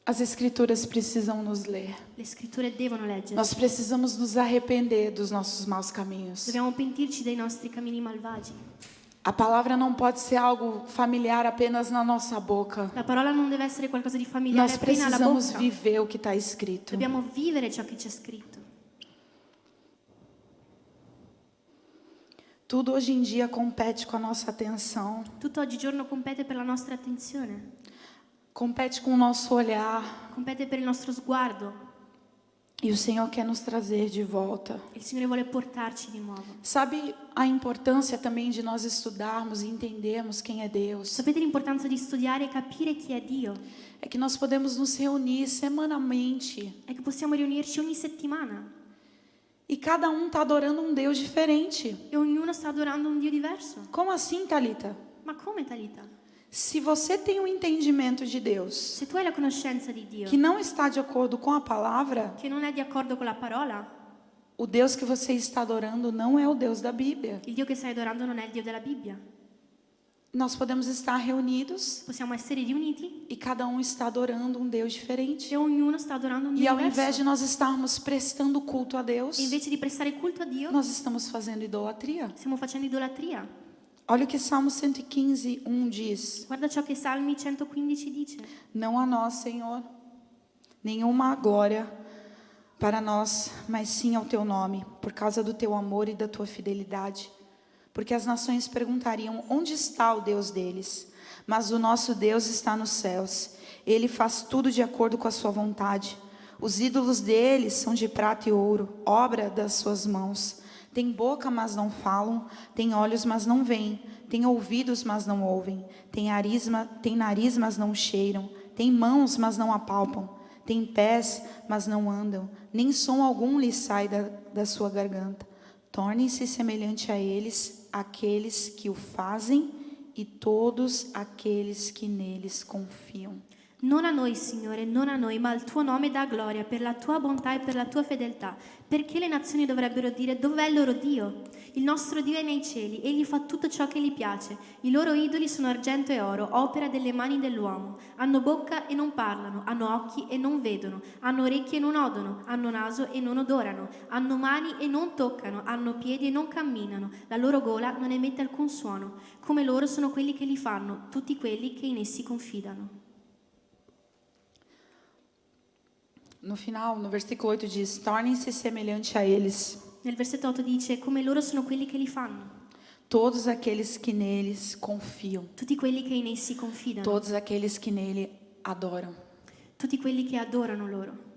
As Escrituras precisam nos ler. Le scritture devono leggere. Nós precisamos nos arrepender dos nossos maus caminhos. Dobbiamo pentirci dei nostri cammini malvagi. A palavra não pode ser algo familiar apenas na nossa boca. La parola non deve essere qualcosa di familiare Nós appena alla precisamos bocca. Viver o que está escrito. Dobbiamo vivere ciò che c'è scritto. Tudo hoje em dia compete com a nossa atenção, Tutto oggigiorno compete per la nostra attenzione, compete com o nosso olhar. Compete per il nostro sguardo. E o Senhor quer nos trazer de volta. Il Signore vuole portarci di nuovo. Sabe a importância também de nós estudarmos e entendermos quem é Deus? Sapete l'importanza di studiare e capire chi è Dio? É que nós podemos nos reunir semanalmente È che possiamo riunirci ogni settimana e cada um está adorando um Deus diferente. E ognuno sta adorando un Dio diverso. Como assim, Talita? Ma come, Talita? Se você tem um entendimento de Deus Se tu hai la conoscenza di Dio, que não está de acordo com a palavra, che non è d'accordo con la parola, o Deus que você está adorando não é o Deus da Bíblia. Il Dio che stai adorando non è il Dio della Bibbia. Nós podemos estar reunidos Possiamo essere riuniti e cada um está adorando um Deus diferente. E ognuno sta adorando un Dio E ao diverso. Invés de nós estarmos prestando culto a Deus, E invece di prestare culto a Dio, nós estamos fazendo idolatria. Stiamo facendo idolatria. Olha o que Salmo cento e quinze, um diz: Guarda ciò che Salmi centoquindici dice. Não a nós, Senhor, nenhuma glória para nós, mas sim ao teu nome, por causa do teu amor e da tua fidelidade. Porque as nações perguntariam: onde está o Deus deles? Mas o nosso Deus está nos céus. Ele faz tudo de acordo com a sua vontade. Os ídolos deles são de prata e ouro, obra das suas mãos. Tem boca, mas não falam, tem olhos, mas não veem, tem ouvidos, mas não ouvem, tem, arisma, tem nariz, mas não cheiram, tem mãos, mas não apalpam, tem pés, mas não andam, nem som algum lhe sai da, da sua garganta. Tornem-se semelhante a eles aqueles que o fazem e todos aqueles que neles confiam. Non a noi, Signore, non a noi, ma al tuo nome dà gloria per la tua bontà e per la tua fedeltà. Perché le nazioni dovrebbero dire: dov'è il loro Dio? Il nostro Dio è nei cieli, egli fa tutto ciò che gli piace. I loro idoli sono argento e oro, opera delle mani dell'uomo. Hanno bocca e non parlano, hanno occhi e non vedono, hanno orecchie e non odono, hanno naso e non odorano, hanno mani e non toccano, hanno piedi e non camminano, la loro gola non emette alcun suono. Come loro sono quelli che li fanno, tutti quelli che in essi confidano. No final, no versículo oito diz: tornem-se semelhante a eles. Nel versetto otto dice: come loro sono quelli che li fanno. Todos aqueles que neles confiam. Tutti quelli che in essi confidano. Todos aqueles que nele adoram. Tutti quelli che adorano loro.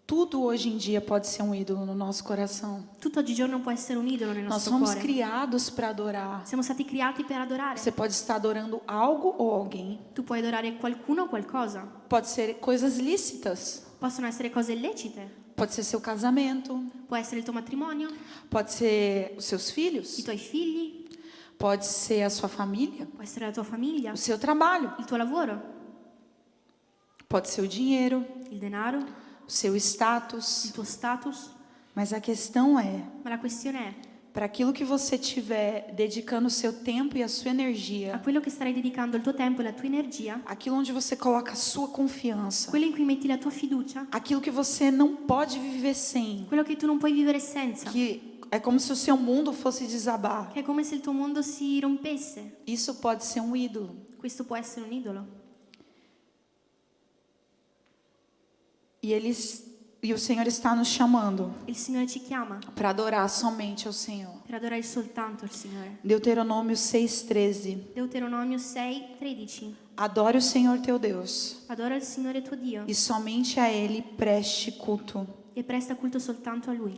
Tudo hoje em dia pode ser um ídolo no nosso coração. Tutto oggigiorno può essere un idolo nel Nós nostro somos cuore. Criados para adorar. Siamo stati creati per adorare. Você pode estar adorando algo ou alguém. Tu puoi adorare qualcuno o qualcosa. Pode ser coisas lícitas. Possono essere cose lecite. Pode ser seu casamento. Può essere il tuo matrimonio, Pode ser os seus filhos. I tuoi figli, Pode ser a sua família. Può essere la tua famiglia, O seu trabalho. Il tuo lavoro, Pode ser o dinheiro. Il denaro, O seu status. Il tuo status. Mas a questão é, Ma la questione è, para aquilo que você estiver dedicando o seu tempo e a sua energia, a quello che starai dedicando il tuo tempo e la tua energia, aquilo onde você coloca a sua confiança, quello in cui metti la tua fiducia, aquilo que você não pode viver sem, quello che tu non puoi vivere senza, que é como se o seu mundo fosse desabar. Che è come se il tuo mondo si rompesse. Isso pode ser um ídolo. Questo può essere un idolo. E eles e o Senhor está nos chamando Il Signore ci chiama para adorar somente ao Senhor. Per adorare soltanto il Signore. Deuteronômio seis treze. Deuteronomio sei tredici. Adore o Senhor teu Deus Adora il Signore tuo Dio e somente a ele preste culto. E presta culto soltanto a Lui.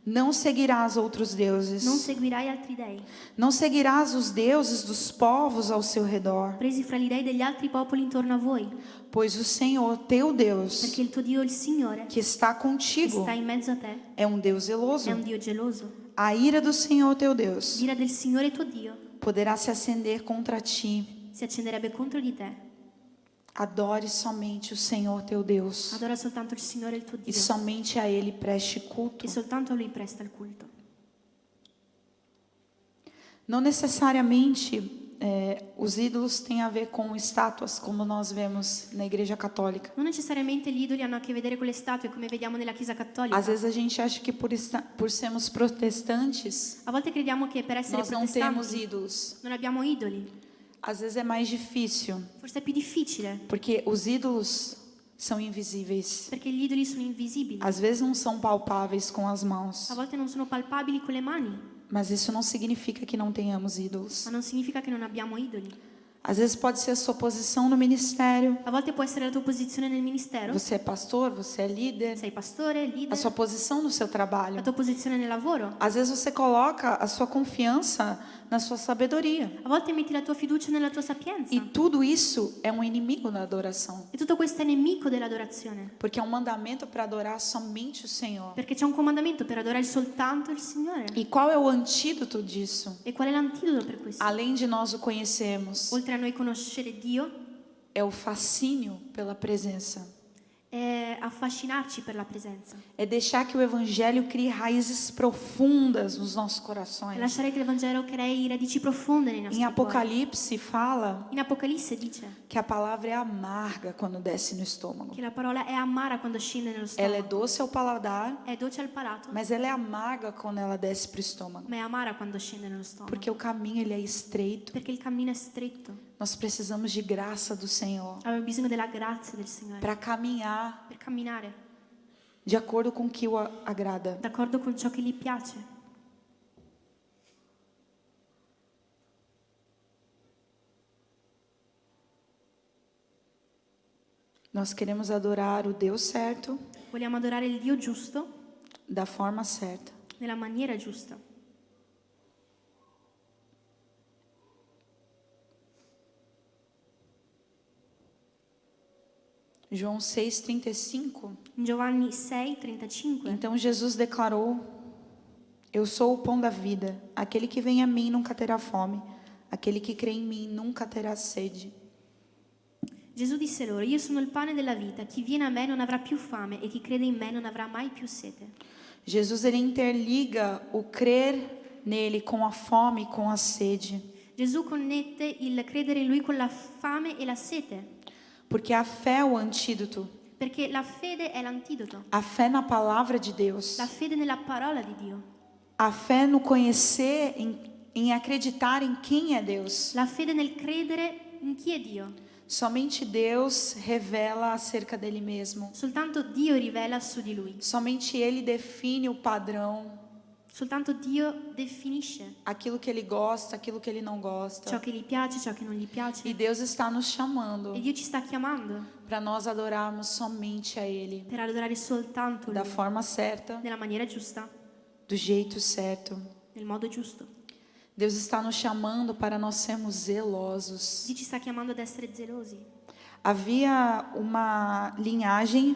Não seguirás outros deuses. Non seguirai altri dei. Não seguirás os deuses dos povos ao seu redor. Presi fra gli dei degli altri popoli intorno a voi. Pois o Senhor teu Deus, Perché il tuo Dio, il Signore, que está che contigo, sta in mezzo a te, é um Deus zeloso. è un Dio geloso. A ira do Senhor teu Deus L'ira del Signore tuo Dio poderá se acender contra ti. si accenderebbe contro di te. Adore somente o Senhor teu Deus. Adora soltanto il Signore, il tuo E Dio, somente a Ele preste culto. e soltanto a Lui presta il culto. Não necessariamente é, os ídolos têm a ver com estátuas, como nós vemos na Igreja Católica. Non necessariamente gli idoli hanno a che vedere con le statue, come vediamo nella Chiesa cattolica. Às vezes a gente acha que por, esta- por sermos protestantes, A volte crediamo che per essere nós não temos protestanti ídolos. non abbiamo idoli. Às vezes é mais difícil, Forse è più difficile, porque os ídolos são invisíveis. perché gli idoli sono invisibili. Às vezes não são palpáveis com as mãos, A volte non sono palpabili con le mani, mas isso não significa que não tenhamos ídolos. ma non significa che non abbiamo idoli. Às vezes pode ser a sua posição no ministério. A volte può essere la tua posizione nel ministero. Você é pastor, você é líder. Sei pastore, A leader, sua posição no seu la trabalho. Tua posizione nel lavoro. Às vezes você coloca a sua confiança na sua sabedoria. A volte metti la tua fiducia nella tua sapienza. E tudo isso é um inimigo da adoração. E tutto questo è nemico dell'adorazione. Porque é um mandamento para adorar somente o Senhor. Perché c'è un comandamento per adorare soltanto il Signore. E qual é o antídoto disso? E qual è l'antidoto per questo? Além de nós o conhecermos, Oltre a noi conoscere Dio, é o fascínio pela presença. È affascinarci per la presenza. É deixar que o evangelho crie raízes profundas nos nossos È corações. lasciare che il Vangelo crei radici profonde nei nostri Em cuori. Apocalipse fala In Apocalisse dice que a palavra é amarga quando desce no estômago. Che la parola è amara quando scende nello Ela é stomaco. Doce ao paladar, È dolce al palato, mas ela é amarga quando ela desce para o estômago. Ma è amara quando scende nello stomaco. Porque o caminho ele é estreito. Perché il cammino è stretto. Nós precisamos de graça do Senhor Abbiamo bisogno della grazia del Signore para caminhar per camminare de acordo com o que o a- agrada. D'accordo con ciò che gli piace. Nós queremos adorar o Deus certo, Vogliamo adorare il Dio giusto, da forma certa. Nella maniera giusta. João seis trinta e cinco. In Giovanni sei trentacinque. Então Jesus declarou: Eu sou o pão da vida. Aquele que vem a mim nunca terá fome. Aquele que crê em mim nunca terá sede. Gesù disse loro: Io sono il pane della vita, chi viene a me non avrà più fame e chi crede in me non avrà mai più sete. Jesus, ele interliga o crer nele com a fome, com a sede. Gesù connette il credere in lui con la fame e la sete, Porque a fé é o antídoto. Perché la fede è l'antidoto. A fé na palavra de Deus. La fede nella parola di Dio. A fé no conhecer, em, em acreditar em quem é Deus. La fede nel credere in chi è Dio. Somente Deus revela acerca dele mesmo. Soltanto Dio rivela su di lui. Somente Ele define o padrão, Soltanto Dio definisce aquilo que Ele gosta, aquilo que Ele não gosta. Ciò che gli piace, ciò che non gli piace. E Deus está nos chamando E Dio ci sta chiamando para nós adorarmos somente a Ele, per adorare soltanto da Lui, forma certa, nella maniera giusta, do jeito certo. Nel modo giusto. Deus está nos chamando para nós sermos zelosos. Dio ci sta chiamando ad essere gelosi. Havia uma linhagem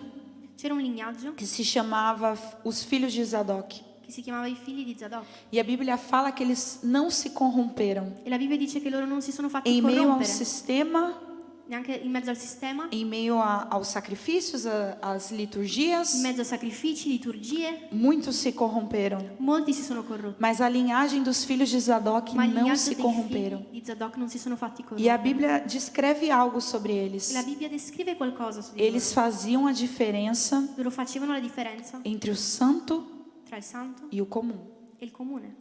C'era un lignaggio que se chamava os filhos de Zadok. Che si chiamava i figli di Zadok. E a Bíblia fala que eles não se corromperam. E la Bibbia dice che loro non si sono fatti Em meio a um corrompere, sistema, neanche in mezzo al sistema, em meio a, aos sacrifícios, a- às liturgias, in mezzo a sacrifici, liturgie, muitos se corromperam. Molti si sono corrotti. Mas a linhagem dos filhos de Zadok Ma il não lignaggio se dei corromperam. Figli di Zadok non si sono fatti E a corrompere. Bíblia descreve algo sobre E eles. La Bibbia descrive qualcosa su di Eles loro. Faziam a diferença Loro facevano la differenza entre o santo tra il santo e o comum. E il comune.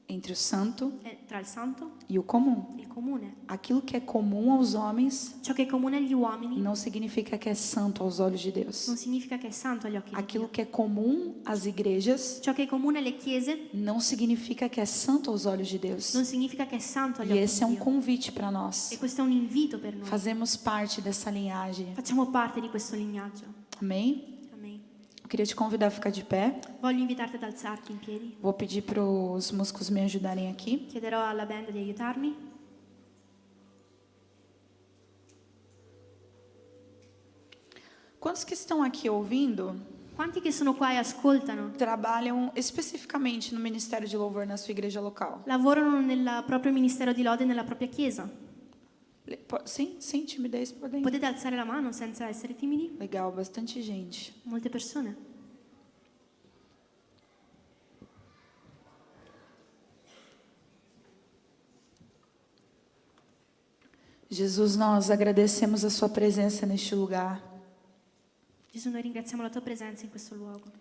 Entre o santo E tra il santo e o comum. E il comune. Aquilo que é comum aos homens Ciò che è comune agli uomini não significa que é santo aos olhos de Deus. Non significa che è santo agli occhi di Aquilo Dio. Que é comum às igrejas Ciò che è comune alle chiese não significa que é santo aos olhos de Deus. Non significa che è santo agli E occhi esse é di um Dio. Convite para nós. E questo è un invito per noi. Fazemos parte dessa linhagem. Facciamo parte di questo lignaggio. Amém? Amen. Eu Queria te convidar a ficar de pé. Voglio invitarti ad alzarti in piedi. Vou pedir pros músicos me ajudarem aqui. Chiederò alla band di aiutarmi. Quantos que estão aqui ouvindo Quanti che sono qua e ascoltano trabalham especificamente no Ministério de Louvor na sua igreja local? Lavorano nel proprio ministero di lode nella propria chiesa? Le-, po-, sim, sem timidez, podem. Potete alzare la mano senza essere timidi? Legal, bastante gente. Molte persone. Jesus, nós agradecemos a sua presença neste lugar. Gesù, noi ringraziamo la tua presenza in questo luogo.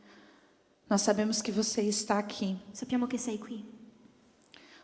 Nós sabemos que você está aqui. Sappiamo che sei qui.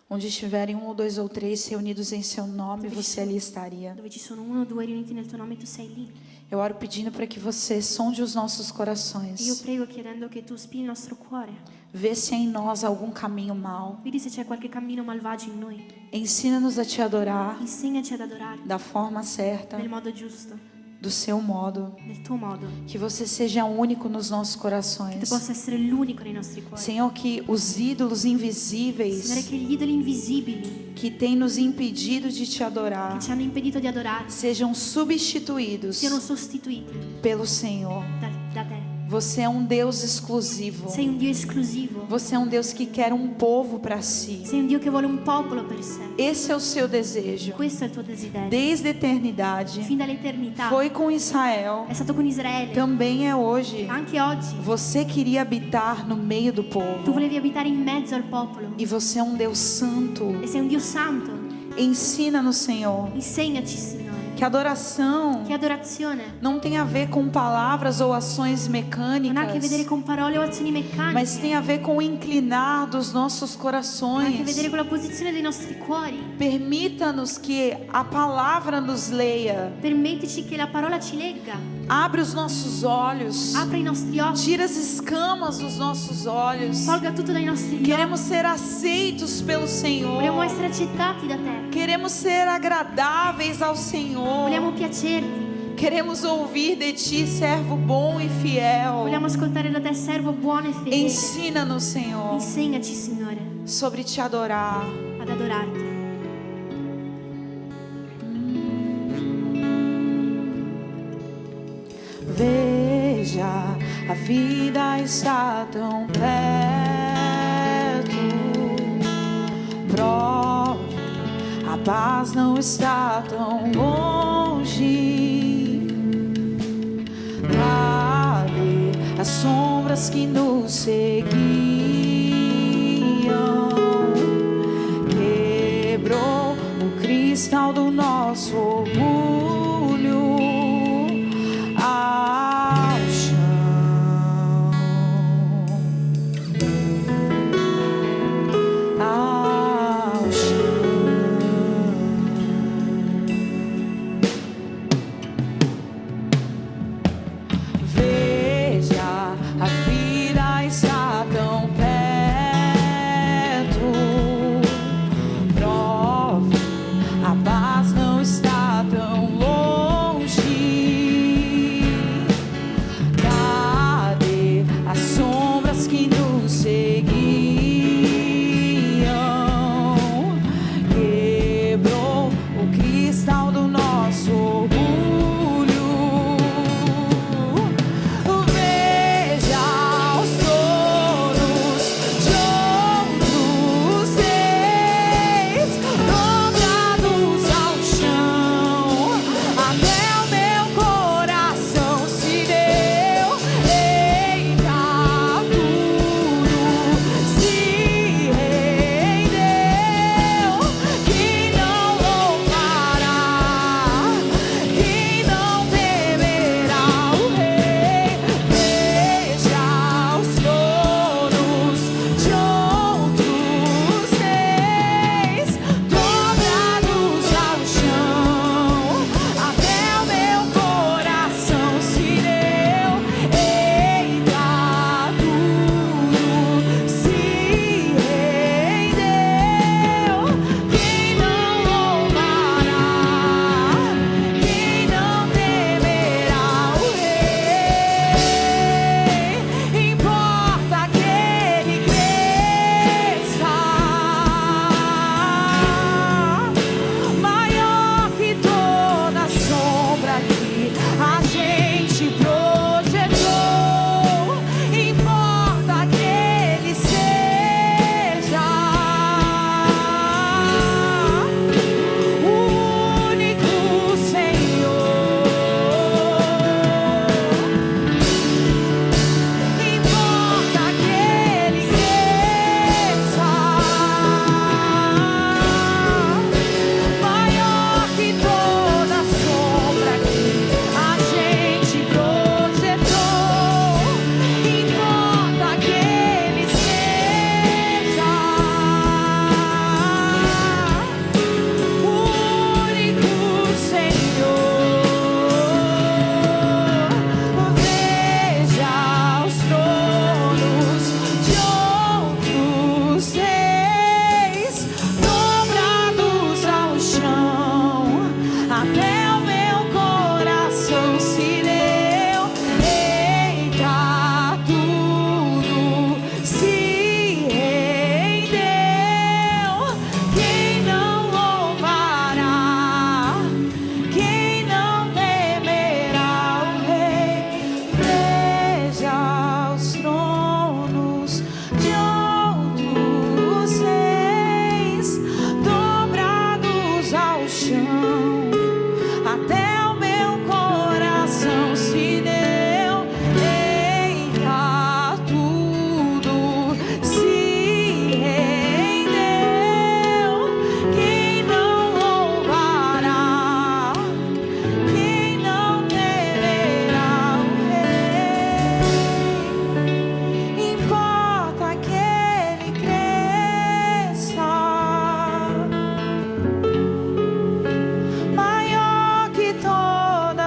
Onde estiverem um ou dois ou três reunidos em seu nome, você ali estaria. Dove ci sono uno o due riuniti nel tuo nome, tu sei lì. Eu oro pedindo para que você sonde os nossos corações. Io prego chiedendo che tu spii il nostro cuore. Vê se há em nós algum caminho mau. Vedi se c'è qualche cammino malvagio in noi. Ensina-nos a te adorar Insegnaci ad adorarti da forma certa, nel modo giusto, do seu modo. Nel tuo modo. Que você seja único nos nossos corações. Che tu possa essere l'unico nei nostri cuori. Senhor, que os ídolos invisíveis Signore, che gli idoli invisibili que têm nos impedido de te adorar che ci hanno impedito di adorarti sejam substituídos siano sostituiti pelo Senhor. Da, da te. Você é um Deus exclusivo. Sei un Dio esclusivo. Você é um Deus que quer um povo para si. Sei un Dio che vuole un popolo per sé. Esse é o seu desejo. Questo è il tuo desiderio. Desde a eternidade. Fin dall'eternità. Foi com Israel. È stato con Israele. Também é hoje. Anche oggi. Você queria habitar no meio do povo. Tu volevi abitare in mezzo al popolo. E você é um Deus santo. E sei un Dio santo. Ensina-nos, Senhor. Insegnaci, Signore. Que adoração Che adorazione não tem a ver com palavras ou ações mecânicas, non ha a che vedere con parole o azioni meccaniche, mas tem a ver com o inclinar dos nossos corações. Ma ha a che vedere con la posizione dei nostri cuori. Permita-nos que a palavra nos leia. Permettici che la parola ci legga. Abre os nossos olhos. Apre i nostri occhi. Tira as escamas dos nossos olhos. Tolga tutto dai nostri occhi. Queremos ser aceitos pelo Senhor. Vogliamo essere accettati da te. Queremos ser agradáveis ao Senhor. Vogliamo piacerti. Queremos ouvir de ti, servo bom e fiel. Vogliamo ascoltare da te, servo buono e fedele. Ensina-nos, Senhor, Insegnaci, Signore, sobre te adorar. Ad adorarti. Veja, a vida está tão perto. Prove, a paz não está tão longe. Pra ver as sombras que nos seguiam, quebrou o cristal do nosso orgulho ao chão, ao chão. Veja, a vida está tão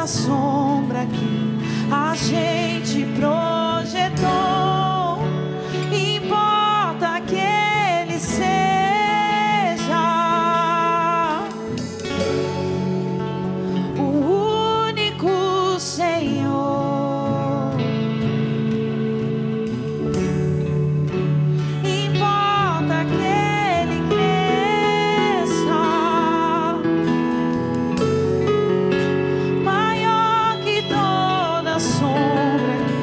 A sombra que a gente projetou, importa que ele seja o único Senhor. Importa que ele cresça maior que toda sombra que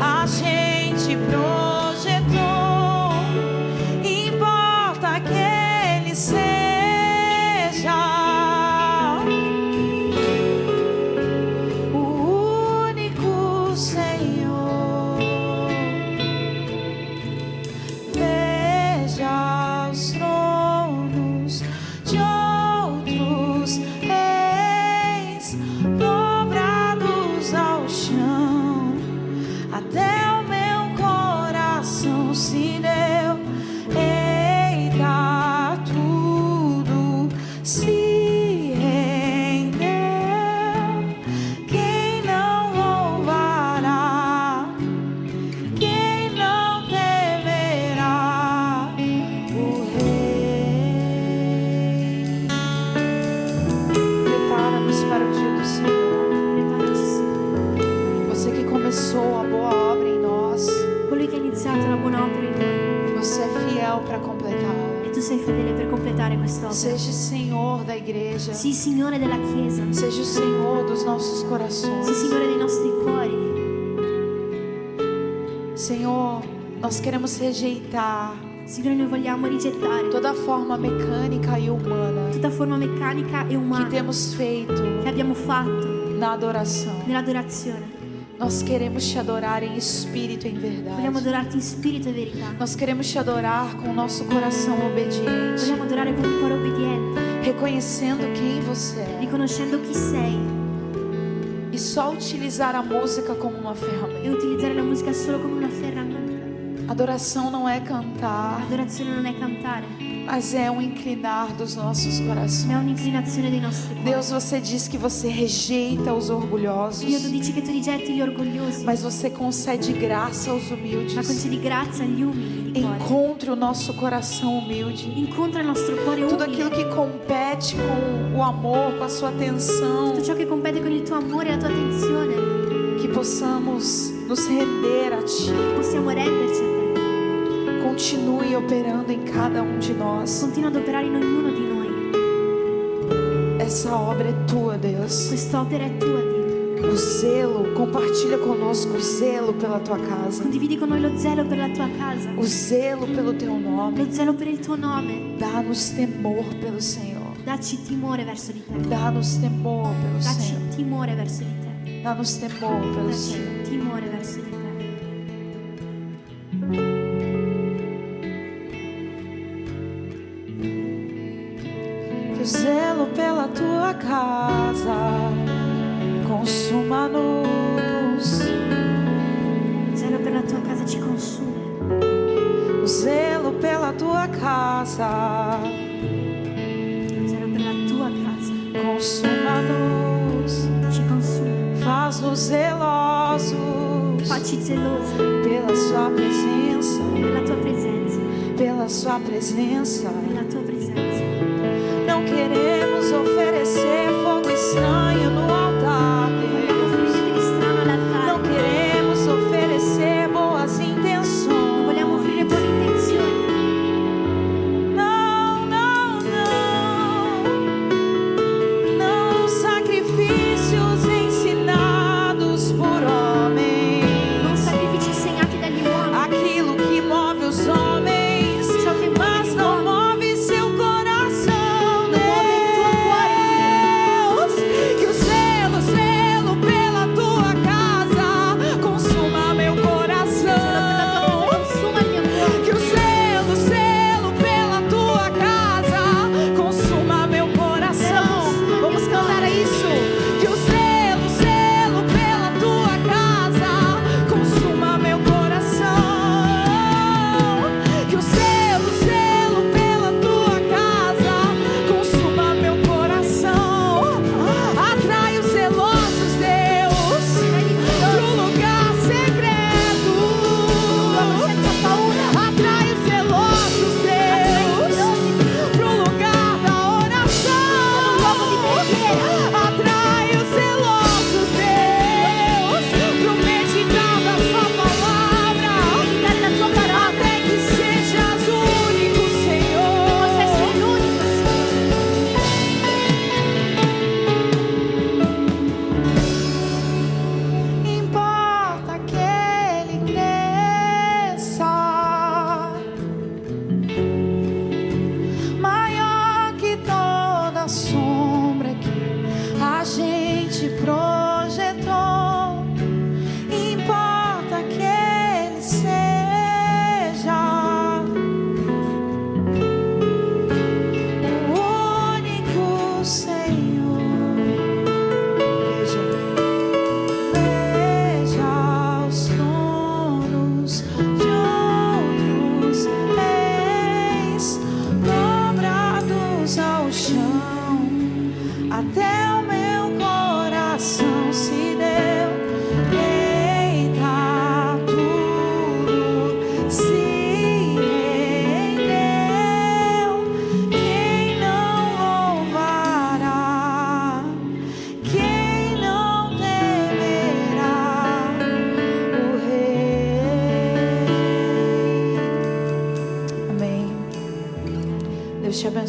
a gente projetou. Importa que ele seja o único Senhor. Veja os tronos de outros reis dobrados ao chão, até o meu coração se deu. Eita, tudo se rendeu. Quem não louvará? Quem não temerá o Rei? Prepara-nos para o dia do Senhor. Prepara-te, Senhor. Você que começou a boa obra em nós, Colui che ha iniziato la buona opera in noi. Você é fiel para completá-la. E tu sei fedele per completare quest'opera. Seja Senhor da igreja. Sii Signore della Chiesa. Seja o Senhor dos nossos corações. Sii Signore dei nostri cuori. Senhor, nós queremos rejeitar Signore, noi vogliamo rigettare toda forma mecânica e humana tutta forma meccanica e umana che temos feito che abbiamo fatto na adoração. Nell'adorazione. Nós queremos te adorar em espírito e em verdade. Vogliamo adorarti in spirito e verità. Nós queremos te adorar com o nosso coração obediente. Vogliamo adorare con un cuore obbediente. Reconhecendo quem você é. Riconoscendo chi sei. E só utilizar a música como uma ferramenta. E utilizzare la musica solo come una ferramenta. Adoração não é cantar. Adorazione non è cantare. Mas é um inclinar dos nossos corações. Ma è un'inclinazione dei nostri cuori. Deus, você diz que você rejeita os orgulhosos. Dio, tu dici che tu rigetti gli orgogliosi. Mas você concede graça aos humildes. Ma concedi grazia agli umili di cuore. Encontre o nosso coração humilde. Incontra il nostro cuore umile. Tudo aquilo que compete com o amor, com a sua atenção. Tutto ciò che compete con il tuo amore e la tua attenzione. Que possamos nos render a Ti. Che possiamo renderci a te. Continue operando em cada um de nós. Continua ad operare in ognuno di noi. Essa obra é tua, Deus. Quest'opera è tua, Dio. O zelo, compartilha conosco o zelo pela tua casa. Condividi con noi lo zelo per la tua casa. O zelo pelo teu nome. Lo zelo per il tuo nome. Dá-nos temor pelo Senhor. Dacci timore verso di te. Dá-nos temor pelo Senhor. Dacci timore verso di te. Dá-nos temor pelo Senhor. Dacci timore verso di te. Que o zelo pela tua casa consuma-nos. Lo zelo per la tua casa ci consume. O zelo pela tua casa. Lo zelo per la tua casa. Consuma-nos. Ci consume. Faz-nos zelosos. Facci zelosi. Pela sua presença. Per la tua presenza. Pela sua presença. Per la tua presenza. Não queremos oferecer fogo estranho no altar, Deus. Non vogliamo offrire niente di strano all'altare. Não queremos oferecer boas intenções. Non vogliamo offrire buone intenzioni. Não, não, não. Não sacrifícios ensinados por homens. Non sacrifici insegnati dagli uomini. Aquilo que move os homens, ciò che muove gli uomini, mas não move seu coração, non muove il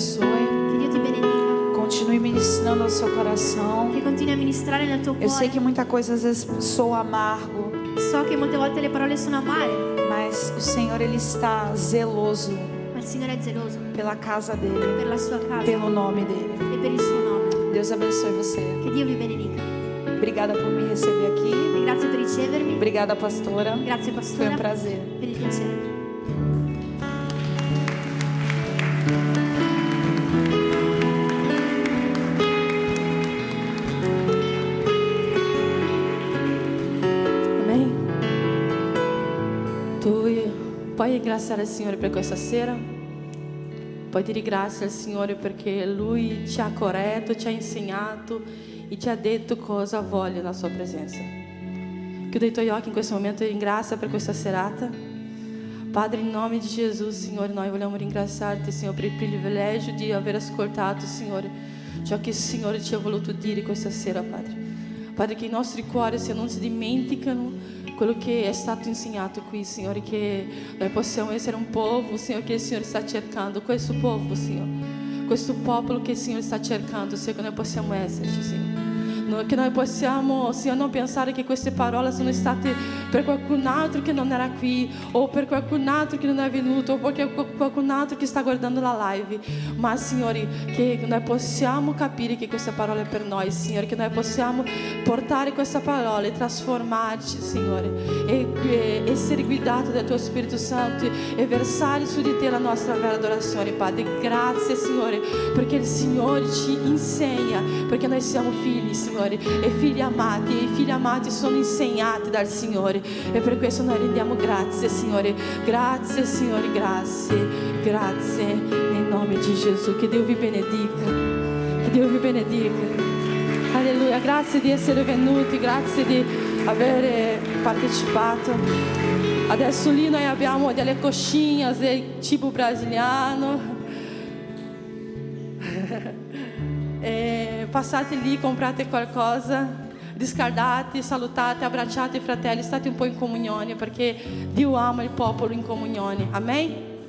abençoe. Che Dio ti benedica. Continue ministrando ao seu coração. Che continui a ministrare nel tuo cuore. Eu sei que muita coisa às vezes soa amargo, So che molte volte le parole sono amare, mas o Senhor, ele está zeloso ma il Signore è geloso pela casa dele, per la sua casa pelo nome dele. E per il suo nome. Deus abençoe você. Che Dio vi benedica. Obrigada por me receber aqui. E grazie per ricevermi. Obrigada, pastora. Grazie, pastora. Foi um prazer. Per il piacere. Amen. Tu puoi ringraziare il Signore per questa sera? Puoi dire grazie al Signore perché Lui ci ha corretto, ci ha insegnato e ci ha detto cosa vuole la sua presenza. Chiudi i tuoi occhi in questo momento e ringrazia per questa serata. Padre, in nome di Gesù, Signore, noi vogliamo ringraziarti, Signore, per il privilegio di aver ascoltato, Signore, ciò che il Signore ci ha voluto dire questa sera, Padre. Padre, che i nostri cuori, Signore, non si dimenticano quello che è stato insegnato qui, Signore, che noi possiamo essere un popolo, Signore, che il Signore sta cercando, questo popolo, Signore, questo popolo che il Signore sta cercando, Signore, che noi possiamo esserci, Signore. Noi, che noi possiamo, Signore, non pensare che queste parole sono state per qualcun altro che non era qui, o per qualcun altro che non è venuto, o per qual-, qualcun altro che sta guardando la live. Ma, Signore, che noi possiamo capire che questa parola è per noi, Signore, che noi possiamo portare questa parola e trasformarci, Signore, e, e essere guidati dal tuo Spirito Santo e versare su di te la nostra vera adorazione, Padre. Grazie, Signore, perché il Signore ci insegna, perché noi siamo figli, Signore, e figli amati, e i figli amati sono insegnati dal Signore. E per questo noi rendiamo grazie, Signore. Grazie, Signore, grazie, grazie. Nel nome di Gesù, che Dio vi benedica. Che Dio vi benedica. Alleluia, grazie di essere venuti, grazie di aver partecipato. Adesso lì noi abbiamo delle coxinhas, del cibo brasiliano. E passate lì, comprate qualcosa. Riscaldate, salutate, abbracciate i fratelli, state un po' in comunione, perché Dio ama il popolo in comunione. Amen?